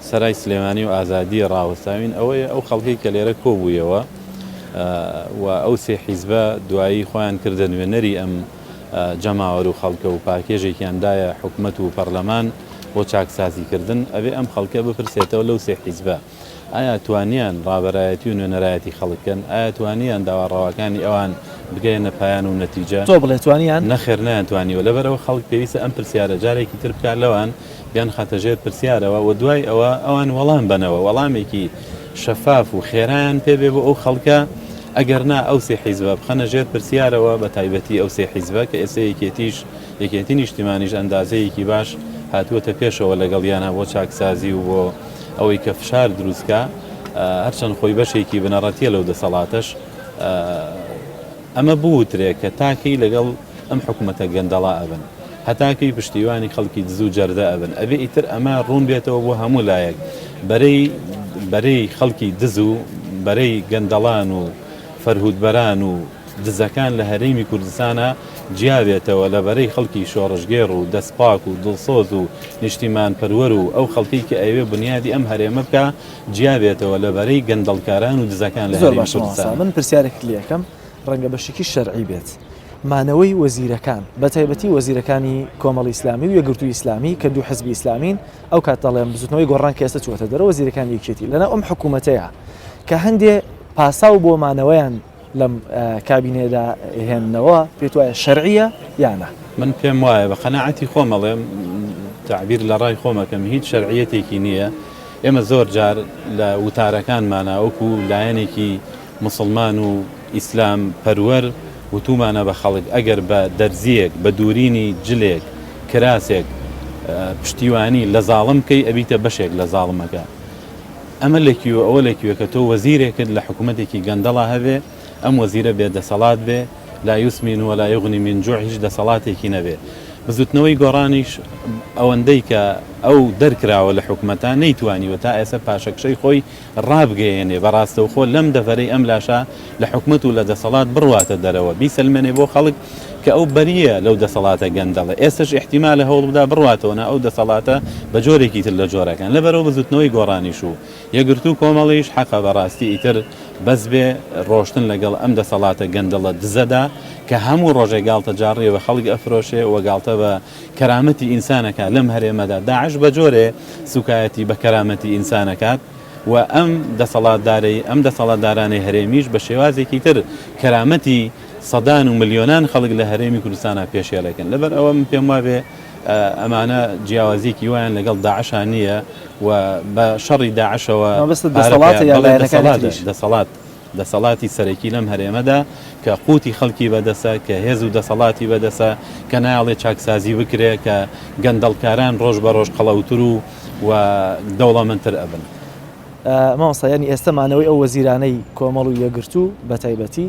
سەرای سلێمانی و ئازادی ڕاوەستاوین ئەوەیە ئەو خەڵکەی کە لێرە کۆبوویەوە و ئەو سێ حیزبە دوایی خۆیان کردە نوێنەری ئەم جەماوەر و خەڵکە و پاکێژێکیان دایە حکومەت و پەرلەمان بۆ چاکسازیکردن ئەبێ ئەم خەڵکە بپرسێتەوە لەو سێ حیزبە ئایا توانیان ڕابەرایەتی و نوێنەرایەتی خەڵک کەن؟ ئایا توانیان داوا ڕەواکانی ئەوان بگەیەنە پایان و نەتیجە؟ تۆ بڵێ توانیان؟ نەخێر نەیانتوانیوە. لەبەرئەوە خەڵک پێویستە ئەم پرسیارە جارێکی تر بکات لەوان، بیانخاتە ژێر پرسیارەوە و دوای ئەوە ئەوان وەڵام بەنەوە، وەڵامێکی شەفاف و خێرایان پێ بێ بۆ ئەو خەڵکە، ئەگەر نا ئەو سێ حیزبە بخەنە ژێر پرسیارەوە، بە تایبەتی ئەو سێ حیزبە کە ئێستە یەکێتیش، یەکێتی نیشتیمانیش ئەندازەیەکی باش هاتووەتە پێشەوە لەگەڵیانا بۆ چاکسازی و بۆ ئەوەی کە فشار دروست کا، هەرچەند خۆی بەشێکی بنەڕەتیە لەو دەسەڵاتەش، ئەمە بوترێ کە تا کەی لەگەڵ ئەم حکومەتە گەندەڵا ئەبن؟ هەتا کەی پشتیوانی خەڵکی دز و جەردە ئەبن؟ ئەبێ ئیتر ئەمە ڕوون بێتەوە بۆ هەموو لایەک، بەرەی بەرەی خەڵکی دز و بەرەی گەندەڵان و فەرهودبەران و دزەکان لە هەرێمی کوردستانا جیابێتەوە لە بەرەی خەڵکی شۆڕشگێڕ و دەست پاک و دڵسۆز و نیشتیمان پەروەر و ئەو خەڵکەی کە ئەیەوێ بونیادی ئەم هەرێمە بکا جیابێتەوە لە بەرەی گەندەڵکاران و دزەکان لە زۆر هەرێمی باشە مامۆستا کوردستانا. من پرسیارێکت لێ ئەکەم ڕەنگە بەشێکی شەرعی بێت مانەوەی وەزیرەکان بەتایبەتی وەزیرەکانی کۆمەڵی ئیسلامی و یەکگرتووی ئیسلامی کە دوو حزبی ئیسلامین ئەو کات دەڵێم بزوتنەوەی گۆڕان کە ئێستا چووەتە دەرەوە وەزیرەکانی یەکێتی لەناو ئەم حکوومەتەیە کە هەندێ پاساو بۆ مانەوەیان لەم کابینەیەدا هێننەوە پێت وایە شەرعیە یا نا؟ من پێم وایە بە قەناعەتی خۆم ئەڵێم تەعبیر لە ڕای خۆم ئەکەم هیچ شەرعیەتێکی نییە ئێمە زۆر جار لە وتارەکانمانا وەکو لایەنێکی موسڵمان و ئیسلام پەروەر وتومانە بە خەڵک ئەگەر بە دەرزیەک بە دورینی جلێک کراسێک پشتیوانی لە زاڵم بکەی ئەبیتە بەشێک لە زاڵمەکە ئەمە لە کوێ و ئەوە لە کوێ کە تۆ وەزیرێکت لە حکومەتێکی گەندەڵا هەبێ، ئەم وەزیرە بێ دەسەڵات بێ، لا یسمن ولا یغنی من جوع هیچ دەسەڵاتێکی نەبێ. بزوتنەوەی گۆڕانیش ئەوەندەی کە ئەو دەرکراوە لە حکومەتا نەیتوانیوە تا ئێسە پاشەکشەی خۆی ڕابگەیەنێ بە ڕاستەوخۆ لەم دەڤەرەی ئەم لاشە لە حکومەت و لە دەسەڵات بڕواتە دەرەوە بیسەلمێنێ بۆ خەڵک کە ئەو بەرییە لەو دەسەڵاتە گەندەڵە، ئێستەش ئیحتیمالە هەوڵبدا بڕواتەوە نا ئەو دەسەڵاتە بە جۆرێکی تر لە جۆرەکان، لەبەرئەوە بزوتنەوەی گۆڕانیش و یەکگرتوو کۆمەڵیش حەقە بەڕاستی ئیتر بەس بێ ڕۆشتن لەگەڵ ئەم دەسەڵاتە گەندەڵە دزەدا کە هەموو ڕۆژێ گاڵتە جاڕیە بە خەڵک ئەفرۆشێ و گاڵتە بە کەرامەتی ئینسان ئەکات لەم هەرێمەدا داعش بە جۆرێ سوکایەتی بە کەرامەتی ئینسان ئەکات و ئەم دەسەڵاتدارەی ئەم دەسەڵاتدارانەی هەرێمیش بە شێوازێکی تر کەرامەتی سەدان و ملیۆنان خەڵک لە هەرێمی کوردستانا پێشێلەکەن لەبەر ئەوە من پێم وابێ ئەمانە جیاوازیەکی وایان لەگەڵ داعشا نییە و بە شەڕی داعشەوە مەبەستت دەسەڵاتە یا لایەنەکانی تریش؟ دەسەڵات دەسەڵاتی سەرەکی لەم هەرێمەدا کە قوتی خەڵکی بەدەسە کە هێز و دەسەڵاتی بەدەسە کە نایەڵێ چاکسازی بکرێ کە گەندەڵکاران ڕۆژ بە ڕۆژ قەڵەوتر و و دەوڵەمەندتر ئەبن. مامۆستا یانی ئێستا مانەوەی ئەو وەزیرانەی کۆمەڵ و یەکگرتوو بە تایبەتی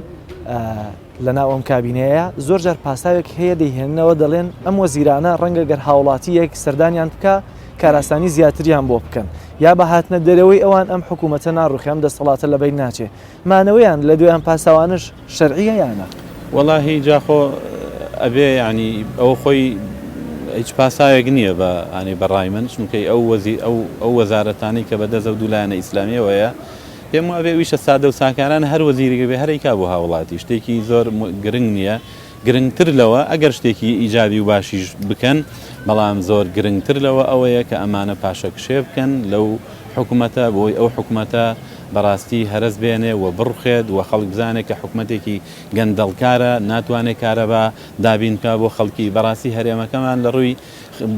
لەناو ئەم کابینەیە زۆر جار پاساوێک هەیە دەیهێننەوە دەڵێن ئەم وەزیرانە ڕەنگە گەر هاوڵاتیەک سەردانیان بکە کاراسانی زیاتریان بۆ بکەن یا بە هاتنە دەرەوەی ئەوان ئەم حکوومەتە ناڕوخێ ئەم دەسەڵاتە لەبەین ناچێ مانەوەیان لە دوای ئەم پاساوانەش شەرعیە یا نا؟ وەڵاهی جا خۆ ئەبێ یانی ئەوە خۆی هیچ پاساوێک نییە بە ئانی بە ڕای من چونکەی ئەو وەزی ئەو ئەو وەزارەتانەی کە بەدەست ئەو دوو لایەنە ئیسلامیەوەیە پێم وابێ ئەویشە سادە و ساکارانە هەر وەزیرێک بێ هەر ئەیکا بۆ هاوڵاتی شتێکی زۆر گرنگ نییە. گرنگتر لەوە ئەگەر شتێکی ئیجابی و باشیش بکەن بەڵام زۆر گرنگتر لەوە ئەوەیە کە ئەمانە پاشەکشێ بکەن لەو حکومەتە بۆی ئەو حکومەتە بەڕاستی هەرەس بێنێ و بڕوخێت و خەڵک بزانێت کە حکومەتێکی گەندەڵکارە ناتوانێت کارەبا دابین بکا بۆ خەڵکی بەڕاستی هەرێمەکەمان لە ڕووی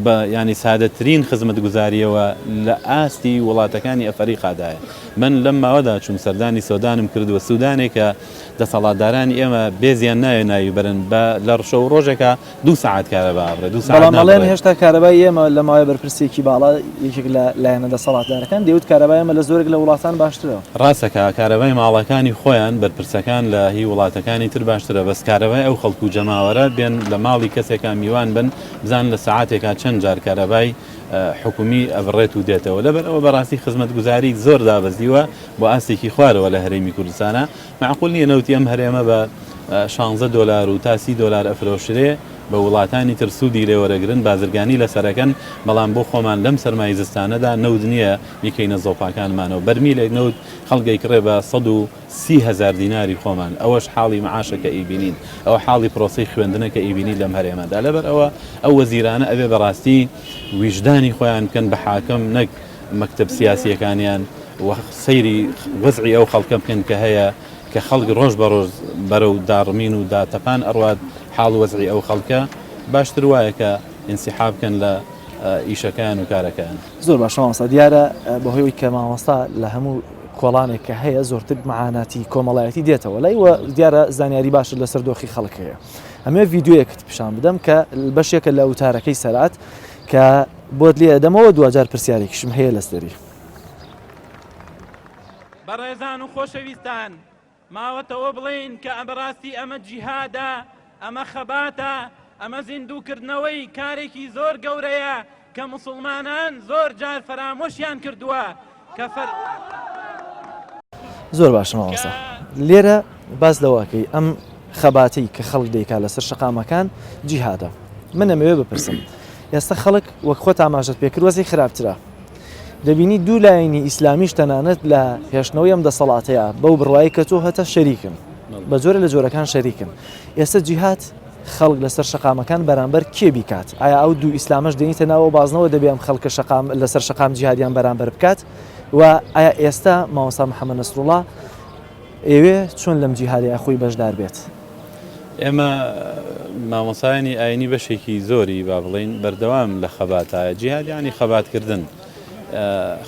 بە یانی سادەترین خزمەتگوزاریەوە لە ئاستی وڵاتەکانی ئەفەریقادایە من لەم ماوەدا چووم سەردانی سۆدانم کردووە سودانێکە دەسەڵاتدارانی ئێمە بێزیان ناوێ ناوی بەرن بە لە ڕشەو ڕۆژێکا دوو سەعات کارەبا ئەبڕێ دوو سەعات بەڵام ئەڵێن نابڕێ. هێشتا کارەبای ئێمە لە ماوەی بەرپرسێکی باڵا یەکێک لە لایەنە دەسەڵاتدارەکان دەیوت کارەبای ئێمە لە زۆرێک لە وڵاتان باشترە. ڕاستەکا کارەبای ماڵەکانی خۆیان بەرپرسەکان لە هی وڵاتەکانی تر باشترە بەس کارەبای ئەو خەڵک و جەماوەرە بێن لە ماڵی کەسێکا میوان بن بزانن لە سەعاتێکا چەند جار کارەبای حکومی ئەبڕێت و دێتەوە لەبەر ئەوە بەڕاستی خزمەتگوزاری زۆر دابەزیوە بۆ ئاستێکی خوارەوە لە هەرێمی کوردستانا مەعقول نیە نەوتی ئەم هەرێمە بە شانزە دۆلار و تا سی دۆلار ئەفرۆشرێ بە وڵاتانی تر سوودی لێ وەرەگرن بازرگانی لەسەرەکەن بەڵام بۆ خۆمان لەم سەرمای زستانەدا نەوت نیە بیکەینە زۆپاکانمانەوە بەرمیلێک نەوت خەڵک ئەیکڕێ بە 130 هەزار دیناری خۆمان ئەوەش حاڵی معاشە کە ئەیبینین ئەوە حاڵی پرۆسەی خوێندنە کە ئەیبینین لەم هەرێمەدا لەبەر ئەوە ئەو وەزیرانە ئەبێ بەڕاستی ویژدانی خۆیان بکەن بە حاکم نەک مەکتەب سیاسیەکانیان و سەیری وەزعی ئەو خەڵکە بکەن کە هەیە کە خەڵک ڕۆژ بە ڕۆژ بەرەو داڕمین و داتەپان ئەڕوات حاڵ وەزعی ئەو خەڵکە باشتر وایە کە ئینسیحاب بکەن لە ئیشەکەیان و کارەکەیان. زۆر باشە مامۆستا دیارە بەهۆی ئەوەی کە مامۆستا لە هەموو کۆڵانێک کە هەیە زۆرتر معاناتی کۆمەڵایەتی دێتەوە لای و دیارە زانیاری باشت لەسەر دۆخی خەڵک هەیە ئەمێ ڤیدیۆیەکت پیشان بدەم کە بەشێکە لە وتارەکەی سەرات کە بۆت لێ ئەدەمەوە دواجار پرسیارێکیشم هەیە لەسەری. بەڕێزان و خۆشەویستان ماوەتەوە بڵێین کە بەڕاستی ئەمە جیهادە، ئەمە خەباتە، ئەمە زیندووکردنەوەی کارێکی زۆر گەورەیە کە موسڵمانان زۆر جار فەرامۆشیان کردووە کە فەر. زۆر باشە مامۆستا لێرە باس لەوە ئەکەی ئەم خەباتەی کە خەڵک دەیکا لەسەر شەقامەکان جیهادە من ئەمەوێ بپرسم ئێستا خەڵک وەک خۆت ئاماژەت پێکرد وەزعی خراپترە دەبینی دوو لایەنی ئیسلامیش تەنانەت لە هێشتنەوەی ئەم دەسەڵاتەیە بەو بڕوایەی کە تۆ هەتە شەریکن بە جۆرە لە جۆرەکان شەریکن ئێستا جیهاد خەڵک لەسەر شەقامەکان بەرامبەر کێ بیکات ئایا ئەو دوو ئیسلامەش دێنیتە ناوە بازنەوە دەبێ ئەم خەڵکە شەقام لەسەر شەقام جیهادیان بەرامبەر بکات و ئایا ئێستا مامۆستا محەممەد نەسروڵا ئێوێ چۆن لەم جیهادەیا خۆی بەشدار بێت؟ ئێمە مامۆستایانی ئاینی بەشێکی زۆری با بڵێین بەردەوام لە خەباتایە، جیهاد یانی خەباتکردن،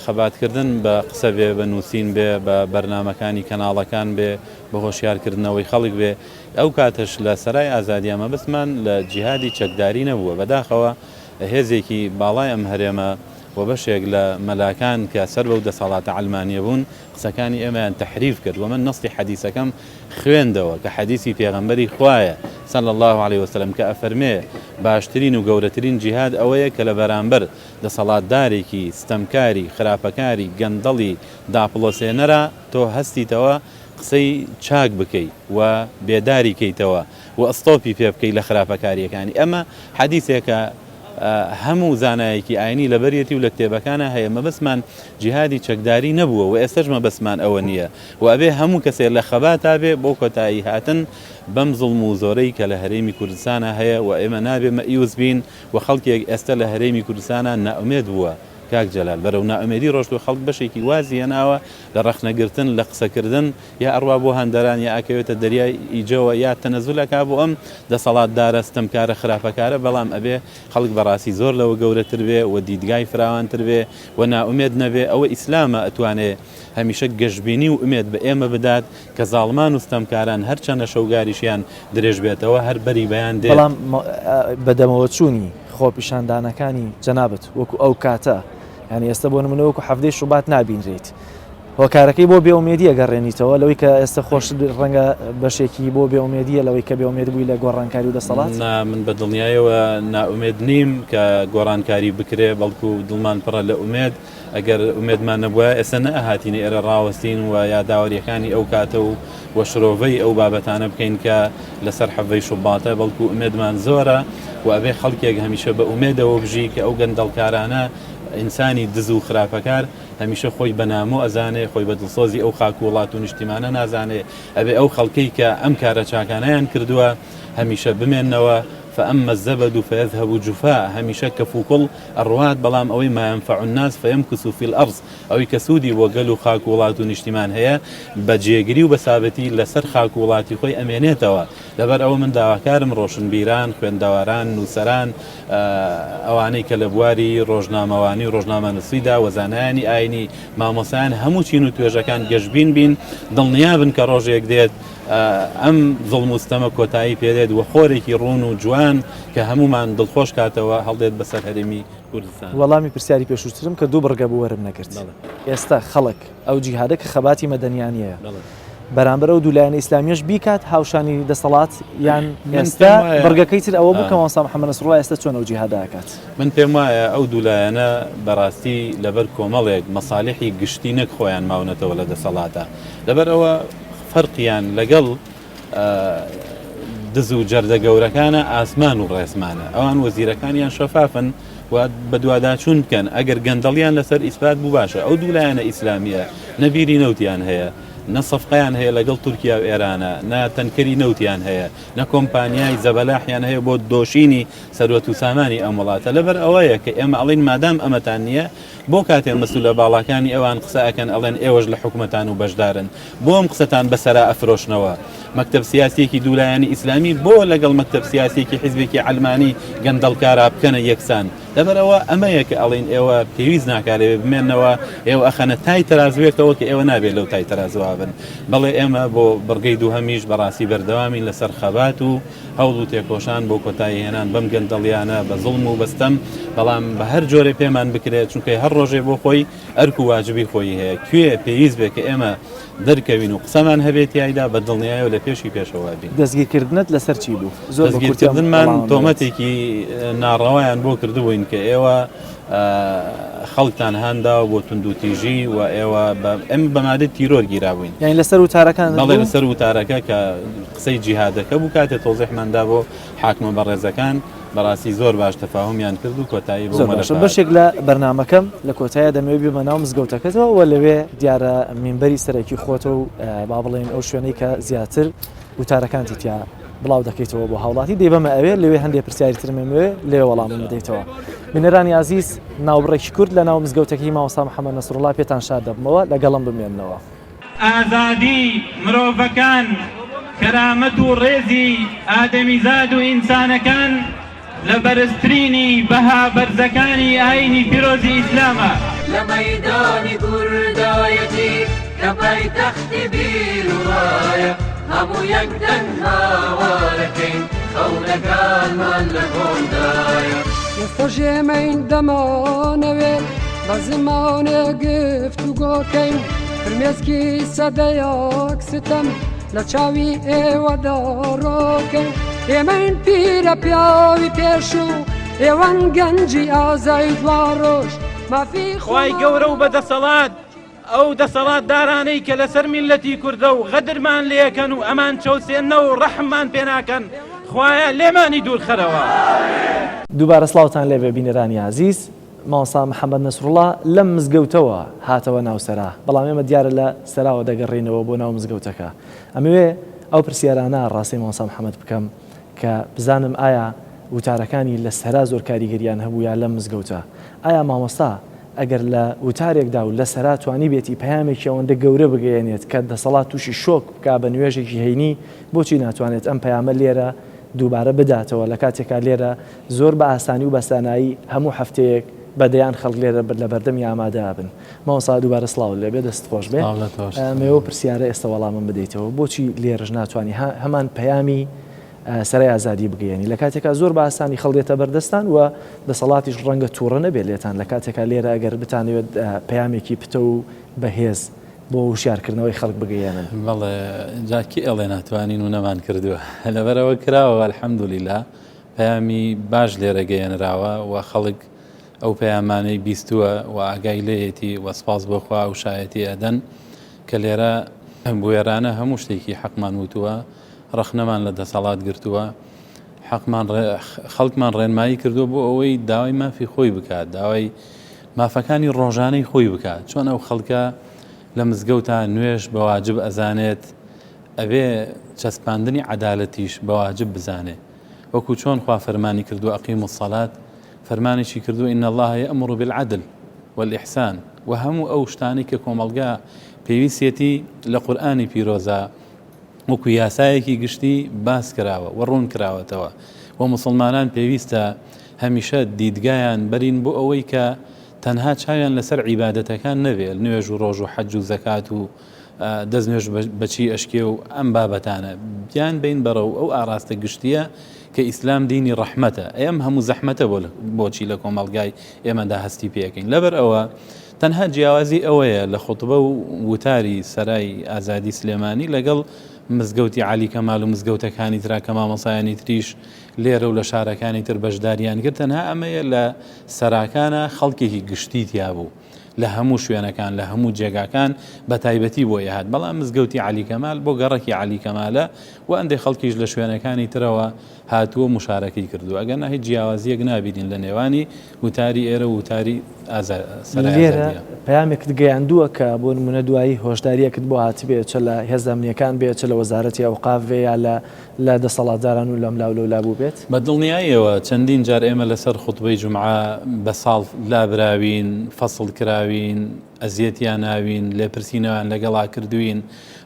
خەباتکردن بە قسە بێ، بە نووسین بێ، بە بەرنامەکانی کەناڵەکان بێ، بە هۆشیارکردنەوەی خەڵک بێ، ئەو کاتەش لە سەرای ئازادیا مەبەستمان لە جیهادی چەکداری نەبووە، بەداخەوە هێزێکی باڵای ئەم هەرێمە و بەشێک لە مەلاکان کە سەر بەو دەسەڵاتە عەلمانیە بوون قسەکانی ئێمەیان تەحریف کرد وە من نەصی حەدیسەکەم خوێندەوە کە حەدیسی پێغەمبەری خوایە صلی اللە علیە وسلم کە ئەفەرمێ باشترین و گەورەترین جیهاد ئەوەیە کە لە بەرامبەر دەسەڵاتدارێکی ستەمکاری خراپەکاری گەندەڵی داپڵۆسێنەرا تۆ هەستیتەوە قسەی چاک بکەی و بێداری کەیتەوە و ئەستۆپی پێ بکەی لە خراپەکاریەکانی ئەمە حەدیسێکە هەموو زانایەکی ئاینی لەبەریەتی و لە کتێبەکانا هەیە مەبەستمان جیهادی چەکداری نەبووە و ئێستەش مەبەستمان ئەوە نییە و ئەبێ هەموو کەسێ لە خەباتا بێ بۆ کۆتایی هاتن بەم زوڵم و زۆرەی کە لە هەرێمی کوردستانا هەیە و ئێمە نابێ مەئیوس بین و خەڵکێک ئێستە لە هەرێمی کوردستانا نائومێد بووە کاک جەلال بەرەو نائومێدی ڕۆشتوە خەڵک بەشێکی وازی هێناوە لە ڕەخنەگرتن لە قسەکردن یا ئەڕوا بۆ هەندەران یا ئەکەوێتە دەریای ئیجەوە یا تەنەزول ئەکا بۆ ئەم دەسەڵاتدارە ستەمکارە خراپەکارە بەڵام ئەبێ خەڵک بەڕاستی زۆر لەوە گەورەتر بێ و دیدگای فراوانتر بێ و نائومێد نەبێ ئەوە ئیسلامە ئەتوانێ هەمیشە گەشبینی و ئومێد بە ئێمە بدات کە زاڵمان و ستەمکاران هەرچەندە شەوگاریشیان درێژ بێتەوە هەر بەری بەیان دێت. بەڵام بەدەمەوەچوونی خۆپیشاندانەکانی جەنابت وەکو ئەو کاتە یانی ئێستا بۆ نمونە وەکو حەڤدەی شوبات نابینرێیت هۆکارەکەی بۆ بێئومێدی ئەگەڕێنیتەوە لەوەی کە ئێستا خۆشت ڕەنگە بەشێکی بۆ بێئومێدیە لەوەی کە بێئومێد بووی لە گۆڕانکاری و دەسەڵات؟ نا من بە دڵنیایەوە نائومێد نیم کە گۆڕانکاری بکرێ بەڵکو دڵمان پڕە لە ئومێد ئەگەر ئومێدمان نەبوایە ئێستا نەئەهاتینە ئێرە ڕاوەستین و یاداوەریەکانی ئەو کاتە و و شرۆڤەی ئەو بابەتانە بکەین کە لەسەر حەڤەی شوباتە بەڵکو ئومێدمان زۆرە و ئەبێ خەڵکێک هەمیشە بە ئومێدەوە بژی کە ئەو گەندەڵکارانە ئینسانی دز و خراپەکار. هەمیشە خۆی بە نامۆ ئەزانێ، خۆی بە دڵسۆزی ئەو خاک و وڵات و نیشتیمانە نازانێ، ئەبێ ئەو خەڵکەی کە ئەم کارە چاکانەیان کردووە هەمیشە بمێننەوە، فاما الزبد فیذهب جفاء، هەمیشە کەفوکوڵ ئەڕوات، بەڵام ئەوەی ما ینفع الناس فیمکث فی الارض، ئەوەی کە سوودی بۆ گەل و خاک و وڵات و نیشتیمان هەیە بە جێگری و بە سابتی لەسەر خاک و وڵاتی خۆی ئەمێنێتەوە. لەبەر ئەوە من داواکارم ڕۆشنبیران، خوێندەواران، نووسەران، ئەوانەی کە لە بواری ڕۆژنامەوانی و ڕۆژنامەنووسیدا و زانایانی ئاینی، مامۆستایان، هەموو چین و توێژەکان گەشبین بین، دڵنیا بن کە ڕۆژێک دێت ئەم زوڵم و ستەمە کۆتایی پێدێت و خۆرێکی ڕوون و جوان کە هەموومان دڵخۆش کاتەوە هەڵدێت بەسەر هەرێمی کوردستان. وەڵامی پرسیاری پێشووترم کە دوو بڕگە بوو وەرم نەگرت. ئێستا خەڵک ئەو جیهادە کە خەباتی مەدەنیانیەیە بەرامبەر ئەو دوو لایەنە ئیسلامیەش بیکات هاوشانی دەسەڵات یان ئێستا بڕگەکەی تر ئەوە بوو کە مامۆستا محەممەد نەسروڵڵا ئێستا چۆن ئەو جیهادە ئەکات؟ من پێم وایە ئەو دوو لایەنە بەڕاستی لەبەر کۆمەڵێک مەسالیحی گشتی نەک خۆیان ماونەتەوە لە دەسەڵاتا لەبەر ئەوە فەرقیان لەگەڵ دز و جەردە گەورەکانە ئاسمان و ڕێسمانە ئەوان وەزیرەکانیان شەفافن و بەدواداچوون بکەن ئەگەر گەندەڵیان لەسەر ئیسپات بوو باشە ئەو دوو لایەنە ئیسلامیە نە بیری نەوتیان هەیە نە سەفقەیان هەیە لەگەڵ تورکیا و ئێرانە نە تەنکەری نەوتیان هەیە نە کۆمپانیای زەبەلاحیان هەیە بۆ دۆشینی سەروەت و سامانی ئەم وڵاتە لەبەر ئەوەیە کە ئێمە ئەڵین مادام ئەمەتان نییە بۆ کاتێ مەسولە باڵاکانی ئەوان قسە ئەکەن ئەڵێن ئێوەش لە حکومەتان و بەشدارن بۆ ئەم قسەتان بەسەرا ئەفرۆشنەوە؟ مەکتەب سیاسیەکی دوولایەنی ئیسلامی بۆ لەگەڵ مەکتەب سیاسیەکی حیزبێکی عەلمانی گەندەڵکارا بکەنە یەکسان؟ لەبەرئەوە ئەمەیە کە ئەڵێین ئێوە پێویست ناکا لەوێ بمێنەوە، ئێوە ئەخەنە تای تەرازوێکەوە کە ئێوە نابێ لەو تای تەرازوە بن. بەڵێ ئێمە بۆ بڕگەی دووهەمیش بەڕاستی بەردەوامین لەسەر خەبات و هەوڵ و تێکۆشان بۆ کۆتایی هێنان بەم گەندەڵیانە، بە زوڵم و بە ستەم، بەڵام بە هەر جۆرێ پێمان بکرێ، چونکە هەر ڕۆژێ بۆ خۆی ئەرک و واجبی خۆیی هەیە، کوێ پێویست بێ کە ئێمە دەرکەوین و قسەمان هەبێ تیایدا بە دڵنیایەوە لە پێشی پێشەوە ئەبین. دەستگیرکردنت لەسەر چی بوو؟ زۆر بە کورتی ئەم دەستگیرکردنمان وەڵامەم بدەیت. تۆمەتێکی ناڕەوایان بۆ کردبووین کە ئێوە خەڵکتان هانداوە بۆ توندوتیژی و ئێوە بە ئێمە بە مادەی تیرۆر گیرابووین. یانی لەسەر وتارەکانت بەڵێ بوو؟ لەسەر وتارەکە کە قسەی جیهادەکە بوو کاتێ تۆزیحمان دا بۆ حاکمە بەڕێزەکان بەڕاستی زۆر باش تەفاهومیان کرد و کۆتایی بەو زۆر باشە مەلەفە هات. بەشێک لە بەرنامەکەم لە کۆتاییا دەمەوێت بێمە ناو مزگەوتەکەتەوە و لەوێ دیارە مینبەری سەرەکی خۆتە و با بڵێین ئەو شوێنەی کە زیاتر وتارەکانتی تیا بڵاو دەکەیتەوە بۆ هاوڵاتی دەیبەمە ئەوێ لەوێ هەندێک پرسیاری ترم ئەمەوێ لەوێ وەڵامم بدەیتەوە بینەرانی ئازیز ناوبڕێکی کورت لە ناو مزگەوتەکەی مامۆستا محەممەد نەسروڵڵا پێتان شاد دەبمەوە لەگەڵم بمێننەوە. ئازادی مرۆڤەکان، کەرامەت و ڕێزی ئادەمیزاد و ئینسانەکان لە بەرزترینی بەها بەرزەکانی ئایینی پیرۆزی ئیسلامە. لە مەیدانی کوردایەتی کە پایتەختی بیر و ڕایە، هەموو یەک دەنگ هاوارەکەین خەونەکانمان لە گۆندایە. ئێستەش ئێمەین دەمانەوێ بە زمانێ گفتوگۆکەین، فرمێسکی سەدەیەک ستەم لە چاوی ئێوەدا ڕۆکەین. ئێمەین پیرە پیاوی پێشوو، ئێوەن گەنجی ئازای دواڕۆژ، مافی خوای گەورە و بەدەسەڵات ئەو دەسەڵاتدارانەی کە لەسەر میللەتی کوردە و غەدرمان لێکەن و ئەمان چەوسێننەوە و ڕەحممان پێناکەن خوایە لێمانی دوورخەرەوە. دووبارە سڵاوتان لێبێ بینەرانی ئازیز، مامۆستا محەمەد نەسروڵا لەم مزگەوتەوە هاتەوە ناو سەرا، بەڵام ئێمە دیارە لە سەراوە دەگەڕێینەوە بۆ ناو مزگەوتەکە. ئەمەوێ ئەو پرسیارانە ڕاستەی مامۆستا محەمەد بکەم کە بزانم ئایا وتارەکانی لە سەرا زۆر کاریگەریان هەبوو یا لەم مزگەوتە؟ ئایا مامۆستا ئەگەر لە وتارێکدا و لە سەرا توانیبێتی پەیامێکی ئەوەندە گەورە بگەیەنێت کە دەسەڵات تووشی شۆک بکا بە نوێژێکی هەینی، بۆچی ناتوانێت ئەم پەیامە لێرە دووبارە بداتەوە لە کاتێکا لێرە زۆر بە ئاسانی و بە سانایی هەموو هەفتەیەک بە دەیان خەڵک لێرە لە بەردەمی ئامادە ئەبن. مامۆستا دووبارە سڵاوت لێ بێ دەستت خۆش بێ. سڵاو لە تۆش. ئەمەوێ ئەو پرسیارە ئێستا وەڵامم بدەیتەوە بۆچی لێرەش ناتوانی هەمان پەیامی سەرای ئازادی بگەیەنی لە کاتێکا زۆر بە ئاسانی خەڵک دێتە بەردەستان و دەسەڵاتیش ڕەنگە تووڕە نەبێت لێتان لە کاتێکا لێرە ئەگەر بتانەوێت پەیامێکی پتە و بەهێز بۆ وشیارکردنەوەی خەڵک بگەیەنن. بەڵێ جا کێ ئەڵێ ناتوانین و نەمان کردووە لەبەرئەوە کراوە الحمدللە پەیامی باش لێرە گەیەنراوە و خەڵک ئەو پەیامانەی بیستووە و ئاگای لێیەتی و سپاس بۆ خوا ئەو شایەتی ئەدەن کە لێرە بوێرانە هەموو شتێکی حەقمان وتووە ڕەخنەمان لە دەسەڵات گرتووە، حەقمان خەڵکمان ڕێنمایی کردووە بۆ ئەوەی داوای مافی خۆی بکات، داوای. مافەکانی ڕۆژانەی خۆی بکا. چۆن ئەو خەڵکە لە مزگەوتا نوێژ بە واجب ئەزانێت، ئەبێ چەسپاندنی عەدالەتیش بە واجب بزانێ. وەکو چۆن خوا فەرمانی کردووە اقیموا الصلاة، فەرمانیشی کردووە ان اللە یامر بالعدل والاحسان و هەموو ئەو شتانەی کە کۆمەڵگا پێویستیەتی لە قورئانی پیرۆزا وەکو یاسایەکی گشتی باس کراوە و ڕوون کراوەتەوە و موسڵمانان پێویستە هەمیشە دیدگایان بەرین بۆ ئەوەی کە تەنها چاویان لەسەر عیبادەتەکان نەبێ نوێژ و ڕۆژ و حەج و زەکات و دەست نوێژ بەچی ئەشکێ و ئەم بابەتانە بیان بین بەرەو ئەو ئاراستە گشتیە کە ئیسلام دینی ڕەحمەتە ئەم هەموو زەحمەتە بۆ بۆچی لە کۆمەڵگای ئێمەدا هەستی پێەکەین لەبەر ئەوە تەنها جیاوازی ئەوەیە لە خوتبە و وتاری سەرای ئازادی سلێمانی لەگەڵ مزگەوتی عەلی کەمال و مزگەوتەکانی ترا کە مامۆسایانی تریش لێرە و لە شارەکانی تر بەشداریان کرد تەنها ئەمەیە لە سەراکانە خەڵکێکی گشتی تیا بوو لە هەموو شوێنەکان لە هەموو جێگاکان بە تایبەتی بۆی هات بەڵام مزگەوتی عەلی کەمال بۆ گەڕەکی عەلی کەمالە و ئەندێ خەڵکیش لە شوێنەکانی ترەوە هاتووە موشارەکەی کردووە ئەگەرنا هیچ جیاوازییەک نابینین لە نێوانی وتاری ئێرە و وتاری ئازا سەرای لێرە ئازادییە. پەیامێکت گەیاندووە کە بۆ نموونە دوایی هۆشدارییەکت بۆ هاتبێ چە لە هێزە ئەمنییەکان بێ چە لە وەزارەتی ئەوقاف بێ یا لە لە دەسەڵاتداران و لەملا و لەولا بووبێت؟ بە دڵنیاییەوە چەندین جار ئێمە لەسەر خوتبەی جومعە بە ساڵ لابراوین، فەسڵ کراوین، ئەزیەتیان ناوین، لێپرسینەوەیان لەگەڵا کردووین،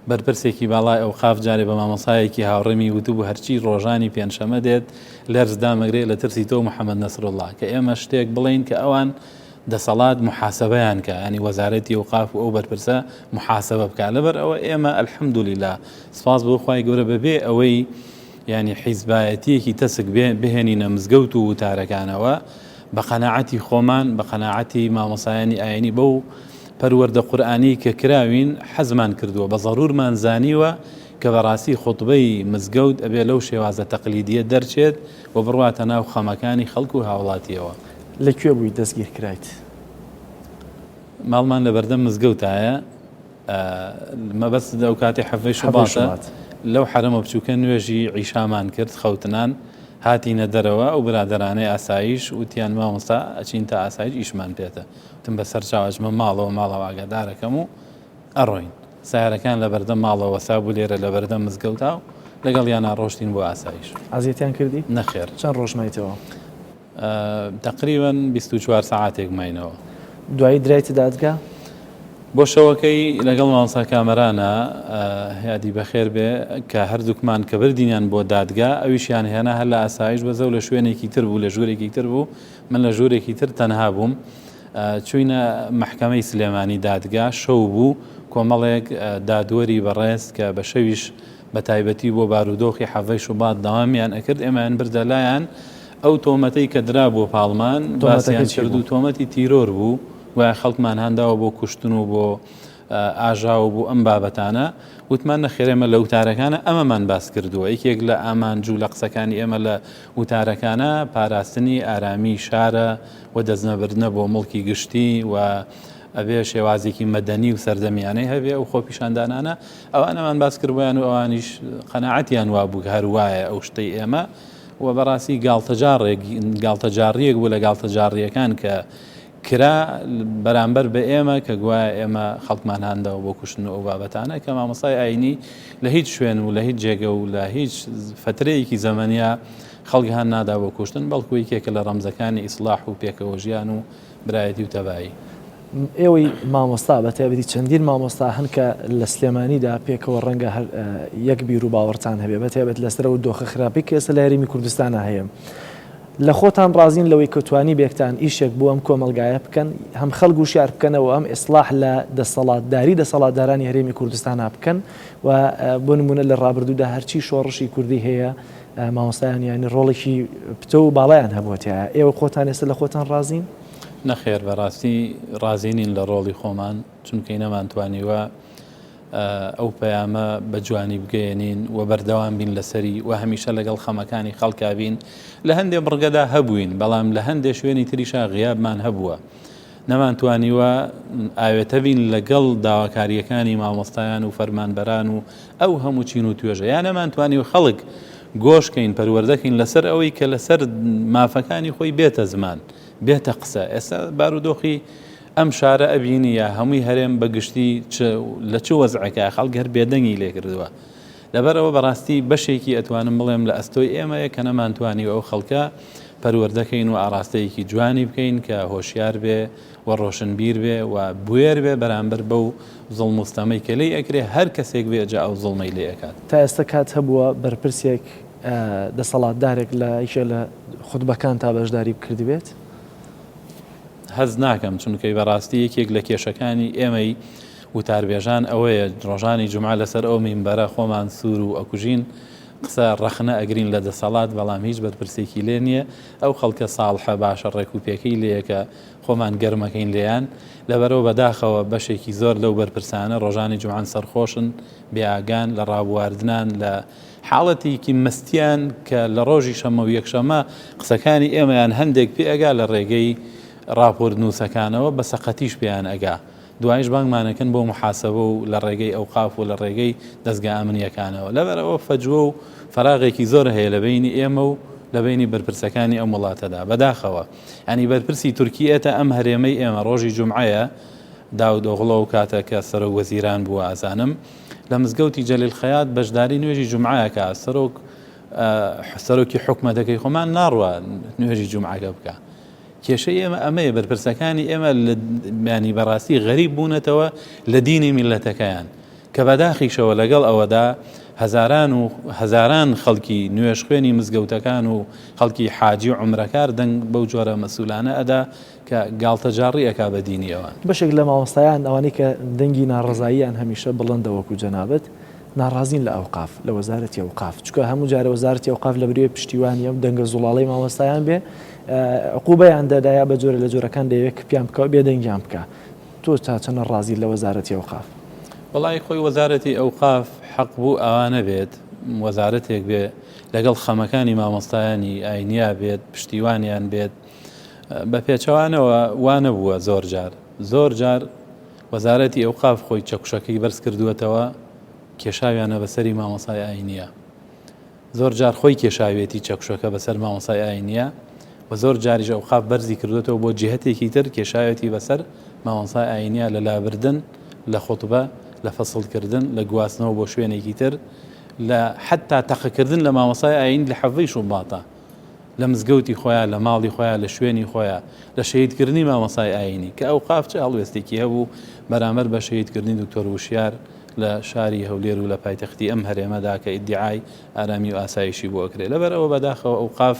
بەرپرسێکی باڵای ئەوقاف جارێ بە مامۆسایەکی هاوڕێمی وتبوو هەرچی ڕۆژانی پێنجشەمە دێت لەرز دامەگرێ لە ترسی تۆ محەمەد نەسروڵڵا کە ئێمە شتێک بڵێین کە ئەوان دەسەڵات موحاسەبەیان کا یانی وەزارەتی ئەوقاف و ئەو بەرپرسە موحاسەبە بکا لەبەر ئەوە ئێمە الحمدللە سپاس بۆ خوای گەورە بەبێ ئەوەی یانی حیزبایەتیەکی تەسک بێ بهێنینە مزگەوت و وتارەکانەوە بە قەناعەتی خۆمان بە قەناعەتی مامۆسایانی ئاینی بەو پەروەردە قورئانی کە کراوین حەزمان کردووە بە زەرورمان زانیوە کە بەڕاستی خوتبەی مزگەوت ئەبێ لەو شێوازە تەقلیدیە دەرچێت و بڕواتە ناو خەمەکانی خەڵک و هاوڵاتیەوە. لە کوێ بوویت دەستگیر کرایت؟ ماڵمان لە بەردەم مزگەوتایە مەبەستت ئەو کاتی حەڤەی شوباتە لەو حەرەمە بچووکە نوێژی عیشامان کرد خەوتنان هاتینە دەرەوە ئەو برادەرانەی ئاسایش وتیان مامۆستا ئەچین تا ئاسایش ئیشمان پێتە وتم بەسەر چاو ئەچمە ماڵەوە ماڵەوە ئاگادارەکەم و ئەڕۆین سیارەکان لە بەردەم ماڵەوە وەسابوو لێرە لە بەردەم مزگەوتا و لەگەڵیانا ڕۆشتین بۆ ئاسایش. ئەزیەتیان کردی؟ نەخێر. چەند ڕۆژ مایتەوە؟ تەقریبەن 24 سەعاتێک ماینەوە. دوایی درایتە دادگا؟ بۆ شەوەکەی لەگەڵ مامۆستا کامەرانە یادی بەخێر بێ کە هەردووکمان کە بردینیان بۆ دادگا ئەویشیان هێنا هەر لە ئاسایش بەزەو لە شوێنێکی تر بوو لە ژوورێکی تر بوو من لە ژوورێکی تر تەنها بووم چووینە مەحکەمەی سلێمانی دادگا شەو بوو کۆمەڵێک دادوەری بەڕێز کە بە شەویش بە تایبەتی بۆ بارودۆخی حەڤەی شوبات دەوامیان ئەکرد ئێمەیان بردە لایان ئەو تۆمەتەی کە درابووە پاڵمان باسیان کرد و تۆمەتی تیرۆر بوو گوایە خەڵکمان هانداوە بۆ کوشتن و بۆ ئاژاوە بۆ ئەم بابەتانە وتمان نەخێر ئێمە لە وتارەکانە ئەمەمان باس کردووە یەکێک لە ئامانج و لە قسەکانی ئێمە لە وتارەکانە پاراستنی ئارامی شارە و دەستنەبردنە بۆ موڵکی گشتی و ئەبێ شێوازێکی مەدەنی و سەردەمیانەی هەبێ ئەو خۆپیشاندانانە ئەوانەمان باس کردبوویان و ئەوانیش قەناعەتیان وابوو هەر وایە ئەو شتەی ئێمە و بەڕاستی گاڵتەجاڕێک گاڵتەجاڕیەک بوو لە گاڵتەجاڕیەکان کە کرا بەرامبەر بە ئێمە کە گوایە ئێمە خەڵکمان هانداوە بۆ کوشتن و ئەو بابەتانە کە مامۆستای ئاینی لە هیچ شوێن و لە هیچ جێگە و لە هیچ فترەیەکی زەمەنیا خەڵک هان نادا بۆ کوشتن بەڵکو یەکێکە لە ڕەمزەکانی ئیسلاح و پێکەوەژیان و برایەتی و تەبایی. ئێوەی مامۆستا بە تایبەتی چەندین مامۆستا هەن کە لە سلێمانیدا پێکەوە ڕەنگە هەر یەک بیر و باوەڕتان هەبێ بە تایبەت لەسەر ئەو دۆخە خراپەی کە ئێستا لە هەرێمی کوردستانا هەیە لە خۆتان ڕازین لەوەی کە توانیبێکتان ئیشێک بۆ ئەم کۆمەڵگایە بکەن هەم خەڵک وشیار بکەنەوە هەم ئیسڵاح لە دەسەڵاتداری دەسەڵاتدارانی هەرێمی کوردستانا بکەن و بۆ نمونە لە ڕابردوودا هەرچی شۆڕشی کوردی هەیە مامۆستایان یانی ڕۆڵێکی پتەو و باڵایان هەبووە تیایا ئێوە خۆتان ئێستا لە خۆتان ڕازین؟ نەخێر بەڕاستی ڕازی نین لە ڕۆڵی خۆمان چونکەی نەمانتوانیوە ئەو پەیامە بە جوانی بگەیەنین و بەردەوام بین لەسەری و هەمیشە لەگەڵ خەمەکانی خەڵکا بین لە هەندێ بڕگەدا هەبووین بەڵام لە هەندێ شوێنی تریشا غیابمان هەبووە نەمانتوانیوە ئاوێتە بین لەگەڵ داواکارییەکانی مامۆستایان و فەرمانبەران و ئەو هەموو چین و توێژە یا نەمانتوانیوە خەڵک گۆش کەین پەروەردە کەین لەسەر ئەوەی کە لەسەر مافەکانی خۆی بێتە زمان. بێتە قسە. ئێستا بارودۆخی ئەم شارە ئەبینی یا هەمووی هەرێم بە گشتی چ لە چ وەزعێکایە خەڵک هەر بێدەنگی لێ کردووە. لەبەرئەوە بەڕاستی بەشێکی ئەتوانم بڵێم لە ئەستۆی ئێمەیە کە نەمانتوانیوە ئەو خەڵکە پەروەردە کەین و ئاڕاستەیەکی جوانی بکەین کە هۆشیار بێ و ڕۆشنبیر بێ و بوێر بێ بەرامبەر بەو زوڵم و ستەمەی کە لێی ئەکرێ هەر کەسێک بێ جا ئەو زوڵمەی لێ ئەکات. تا ئێستا کات هەبووە بەرپرسێک دەسەڵاتدارێک لە یەکێ لە خوتبەکانتا بەشداری بکردبێت؟ هەست ناکەم، چونکەی بەڕاستی یەکێک لە کێشەکانی ئێمەی وتاربێژان ئەوەیە ڕۆژانی جومعە لەسەر ئەو مینبەرە خۆمان سوور و ئەکوژین، قسە ڕەخنە ئەگرین لە دەسەڵات بەڵام هیچ بەرپرسێکی لێ نییە، ئەو خەڵکە ساڵحە باشە ڕێکوپێکەی لێیە کە خۆمان گەرمەکەین لێیان، لەبەرئەوە بەداخەوە بەشێکی زۆر لەو بەرپرسانە ڕۆژانی جومعەن سەرخۆشن، بێئاگان لە ڕابواردنان، لە حاڵەتێکی مەستیان کە لە ڕۆژی شەممە و یەکشەممە قسەکانی ئێمەیان هەندێک پێ ئەگا لە ڕێگەی ڕاپۆرت نووسەکانەوە بە سەقەتیش پێیان ئەگا دوایش بانگمان ئەکەن بۆ موحاسەبە و لە ڕێگەی ئەوقاف و لە ڕێگەی دەزگا ئەمنییەکانەوە لەبەر ئەوە فەجوە و فەراغێکی زۆر هەیە لە بەینی ئێمە و لە بەینی بەرپرسەکانی ئەم وڵاتەدا بەداخەوە یانی بەرپرسی تورکی ئێتە ئەم هەرێمەی ئێمە ڕۆژی جومعەیە داود ئۆغڵۆ ئەو کاتە کە سەرۆک وەزیران بووە ئەزانم لە مزگەوتی جەلیل خەیات بەشداری نوێژی جومعە ئەکا سەرۆک سەرۆکی حکومەتەکەی خۆمان ناڕوا نوێژی جومعەکە بکا کێشەی ئێمە ئەمەیە بەرپرسەکانی ئێمە ینی بەڕاستی غەریب بوونەتەوە لە دینی میلەتەکەیان کە بەداخیشەوە لەگەڵ ئەوەدا هەزاران و هەزاران خەڵکی نوێژخوێنی مزگەوتەکان و خەڵکی حاجی و عومرەکار دەنگ بەو جۆرە مەسولانە ئەدا کە گاڵتەجاڕی ئەکا بە دینی ئەوان. بەشێک لە مامۆستایان ئەوانەی کە دەنگی ناڕەزاییان هەمیشە بڵندە وەکو جەنابت ناڕازین لە ئەوقاف لە وەزارەتی ئەوقاف چونکە هەموو جارێ وەزارەتی ئەوقاف لە بری پشتیوانی ئەم دەنگە زوڵاڵەی مامۆستایان بێ عقوبەیان دەدا یا بە جۆرە لە جۆرەکان دەیەوێ کپیان بکا و بێدەنگیان بکا تۆ تا چەنە ڕازیت لە وەزارەتی ئەوقاف؟ وەڵایی خۆی وەزارەتی ئەوقاف حەق بوو ئاوا نەبێت وەزارەتێک بێ لەگەڵ خەمەکانی مامۆستایانی ئاینیا بێت پشتیوانیان بێت بە پێچەوانەوە وا نەبووە زۆر جار زۆر جار وەزارەتی ئەوقاف خۆی چەکوشەکەی بەرز کردووەتەوە کێشاویانە بەسەری مامۆسای ئاینیە زۆر جار خۆی کێشاوێتی چەکوشەکە بەسەر مامۆسای ئاینیە و زۆر جاریش ئەوقاف بەرزی کردوێتەوە بۆ جهتێکی تر کێشاوێتی بەسەر مامۆسای ئاینیە لە لابردن لە خوتبە لە فەسڵکردن لە گواستنەوە بۆ شوێنێکی تر لە حتا تەقەکردن لە مامۆسای ئاین لە حەڤەی شوباتە لە مزگەوتی خۆیا، لە ماڵی خۆیا، لە شوێنی خۆیا، لە شەهیدکردنی مامۆستای ئایینی، کە ئەوقاف چ هەڵوێستێکی هەبوو بەرامبەر بە شەهیدکردنی دکتۆر وشیار لە شاری هەولێر و لە پایتەختی ئەم هەرێمەدا کە ئیدیعای ئارامی و ئاسایشی بۆ ئەکرێ. لەبەر ئەوە بەداخەوە ئەوقاف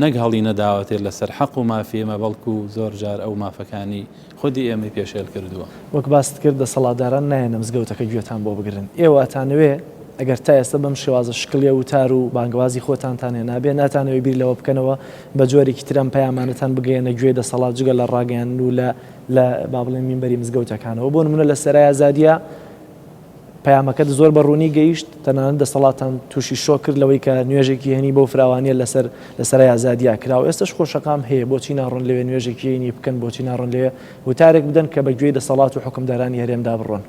نەک هەڵی نەداوەتێ لەسەر حەق و مافی ئێمە بەڵکو زۆر جار ئەو مافەکانی خودی ئێمەی پێشێل کردووە. وەک باست کرد دەسەڵاتداران نایەنە مزگەوتەکە گوێتان بۆ بگرن، ئێوە ئەتانەوێ ئەگەر تا ئێستا بەم شێوازە شکڵیە وتار و بانگەوازی خۆتانتان هێنابێ ناتانەوێ بیر لەوە بکەنەوە بە جۆرێکی تر ئەم پەیامانەتان بگەیەنە گوێی دەسەڵات جگە لە ڕاگەیاندن و لە لە با بڵێین مینبەری مزگەوتەکانەوە بۆ نمونە لە سەرای ئازادیە پەیامەکەت زۆر بە ڕوونی گەیشت، تەنانەت دەسەڵاتتان تووشی شۆک کرد لەوەی کە نوێژێکی هەینی بەو فراوانییە لەسەر لە سەرای ئازادییا کرا و ئێستەش خۆ شەقام هەیە، بۆچی ناڕۆن لەوێ نوێژێکی هەینی بکەن، بۆچی ناڕۆن لەوێ وتارێک بدەن کە بە گوێی دەسەڵات و حوکمدارانی هەرێمدا بڕۆن؟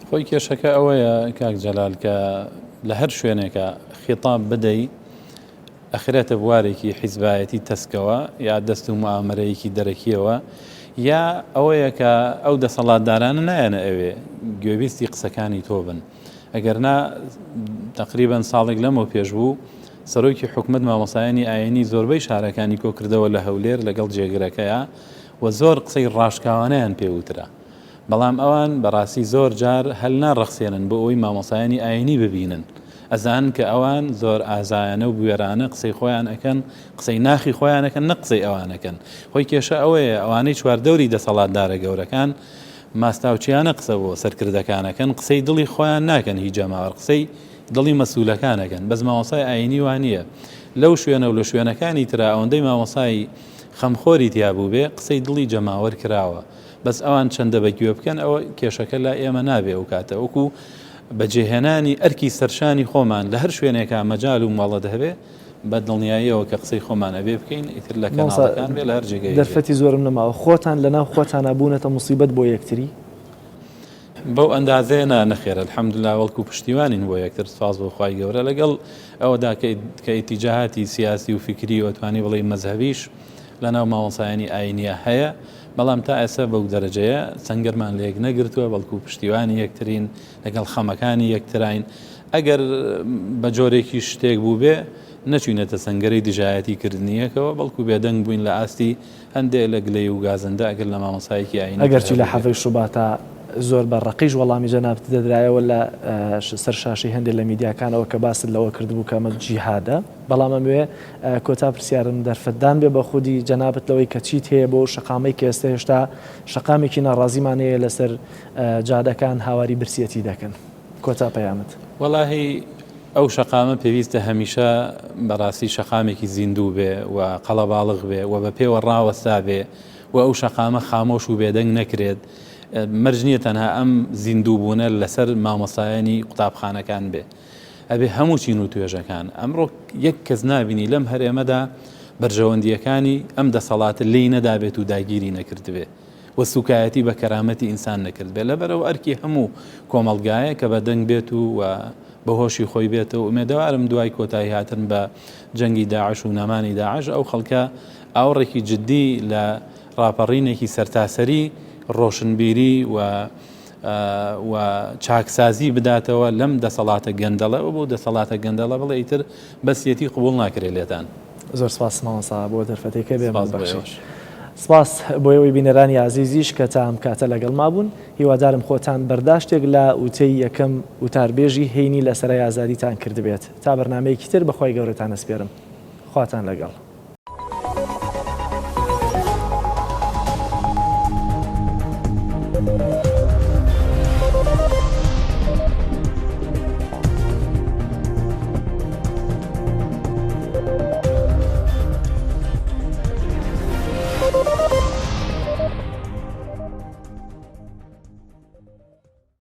خۆی کێشەکە ئەوەیە کاک جەلال کە لە هەر شوێنێکا خیتاب بدەی، ئەخرێتە بوارێکی حیزبایەتی تەسکەوە یا دەست و موئامەرەیەکی دەرەکیەوە یا ئەوەیە کە ئەو دەسەڵاتدارانە نایەنە ئەوێ گوێبیستی قسەکانی تۆ بن ئەگەر نا تقریبا ساڵێک لەمەو پێش بوو سەرۆکی حکومت مامۆسایانی ئاینی زۆربەی شارەکانی کۆکردەوە لە هەولێر لەگەڵ جێگرەکەیا و زۆر قسەی ڕاشکاوانەیان پێوترا بەڵام ئەوان بەڕاستی زۆر جار هەل ناڕەخسێنن بۆ ئەوەی مامۆستایانی ئاینی ببینن، ئەزانن کە ئەوان زۆر ئازایانە و بوێرانە قسەی خۆیان ئەکەن، قسەی ناخی خۆیان ئەکەن نەک قسەی ئەوان ئەکەن. خۆی کێشە ئەوەیە ئەوانەی چواردەوری دەسەڵاتدارە گەورەکان ماستاوچیانە قسە بۆ سەرکردەکان ئەکەن، قسەی دڵی خۆیان ناکەن هی جەماوەر قسەی دڵی مەسولەکان ئەکەن، بەس مامۆستای ئاینی وا نییە لەو شوێنە و لە شوێنەکانی ترا ئەوەندەی مامۆستای خەمخۆری تیا بووبێ قسەی دڵی جەماوەر کراوە. بەس ئەوان چەندە بە گوێ بکەن ئەوە کێشەکە لای ئێمە نابێ ئەو کاتە وەکو بەجێهێنانی ئەرکی سەرشانی خۆمان لە هەر شوێنێکا مەجال و مۆڵەت هەبێ بە دڵنیاییەوە کە قسەی خۆمان ئەبێ بکەین ئیتر لە مامۆستا کەناڵەکان بێ لە هەر جێگەیەک بێ. دەرفەتی زۆرم نەماوە خۆتان لەناو خۆتانا بوونەتە موسیبەت بۆ یەکتری؟ بەو ئەندازەیە نا نەخێر الحمدللە بەڵکو پشتیوانین بۆ یەکتر سوپاس بۆ خوای گەورە لەگەڵ ئەوەدا کە ئیتیجاهاتی سیاسی و فیکری و ئەتوانی بڵێی مەزهەبیش لەناو مامۆستایانی ئاینیە هەیە بەڵام تا ئێستا بەو دەرەجەیە سەنگەرمان لەیەک نەگرتووە بەڵکو پشتیوانی یەکترین لەگەڵ خەمەکانی یەکتراین ئەگەر بە جۆرێکی شتێک بووبێ نەچوینەتە سەنگەری دژایەتی کردنیەکەوە بەڵکو بێدەنگ بووین لە ئاستی هەندێ لە گلەی و گازەندە ئەگەر لە مامۆستایەکی ئایینی تر ئەگەرچی لە هەبووبێ. حەڤەی شوباتا زۆر بە ڕەقیش وەڵامی جەنابت دەدرایەوە لە سەر شاشەی هەندێ لە میدیاکانەوە کە باست لەوە کردبوو کە ئەمە جیهادە، بەڵام ئەمەوێ کۆتا پرسیارم دەرفەتدان بێ بە خودی جەنابت لەوەی کە چیت هەیە بۆ ئەو شەقامەی کە ئێستا هێشتا شەقامێکی ناڕازیمان هەیە لەسەر جادەکان هاواری برسیەتی دەکەن. کۆتا پەیامت. وەڵاهی ئەو شەقامە پێویستە هەمیشە بەڕاستی شەقامێکی زیندوو بێ و قەڵەباڵغ بێ و بە پێوە ڕاوەستا بێ و ئەو شەقامە خامۆش و بێدەنگ نەکرێت. مەرج نییە تەنها ئەم زیندوو بوونە لەسەر مامۆستایانی قوتابخانەکان بێ. ئەبێ هەموو چین و توێژەکان. ئەمڕۆ یەک کەس نابینی لەم هەرێمەدا بەرژەوەندییەکانی ئەم دەسەڵاتە لێی نەدابێت و داگیری نەکردبێ. و سوکایەتی بە کەرامەتی ئینسان نەکردبێت لەبەرئەوە ئەرکی هەموو کۆمەڵگایە کە بە دەنگ بێت و و بە هۆشی خۆی بێتەوە ئومێدەوارم دوای کۆتایی هاتن بە جەنگی داعش و نەمانی داعش ئەو خەڵکە ئاوڕێکی جدی لە ڕاپەڕینێکی سەرتاسەری ڕۆشنبیری و و چاکسازی بداتەوە لەم دەسەڵاتە گەندەڵە و بۆ دەسەڵاتە گەندەڵە بڵێ ئیتر بەسیەتی قبوڵ ناکرێت لێتان. زۆر سپاس مامۆستا بۆ دەرفەتەی کە بێ من بەخشی. سپاس بۆ ئێوەی بینەرانی ئازیزیش کە تا ئەم کاتە لەگەڵما بوون. هیوادارم خۆتان بەرداشتێک لە وتەی یەکەم وتاربێژی هەینی لە سەرای ئازادیتان کردبێت. تا بەرنامەیەکی تر بە خوای گەورەتان ئەسپێرم. خواتان لەگەڵ.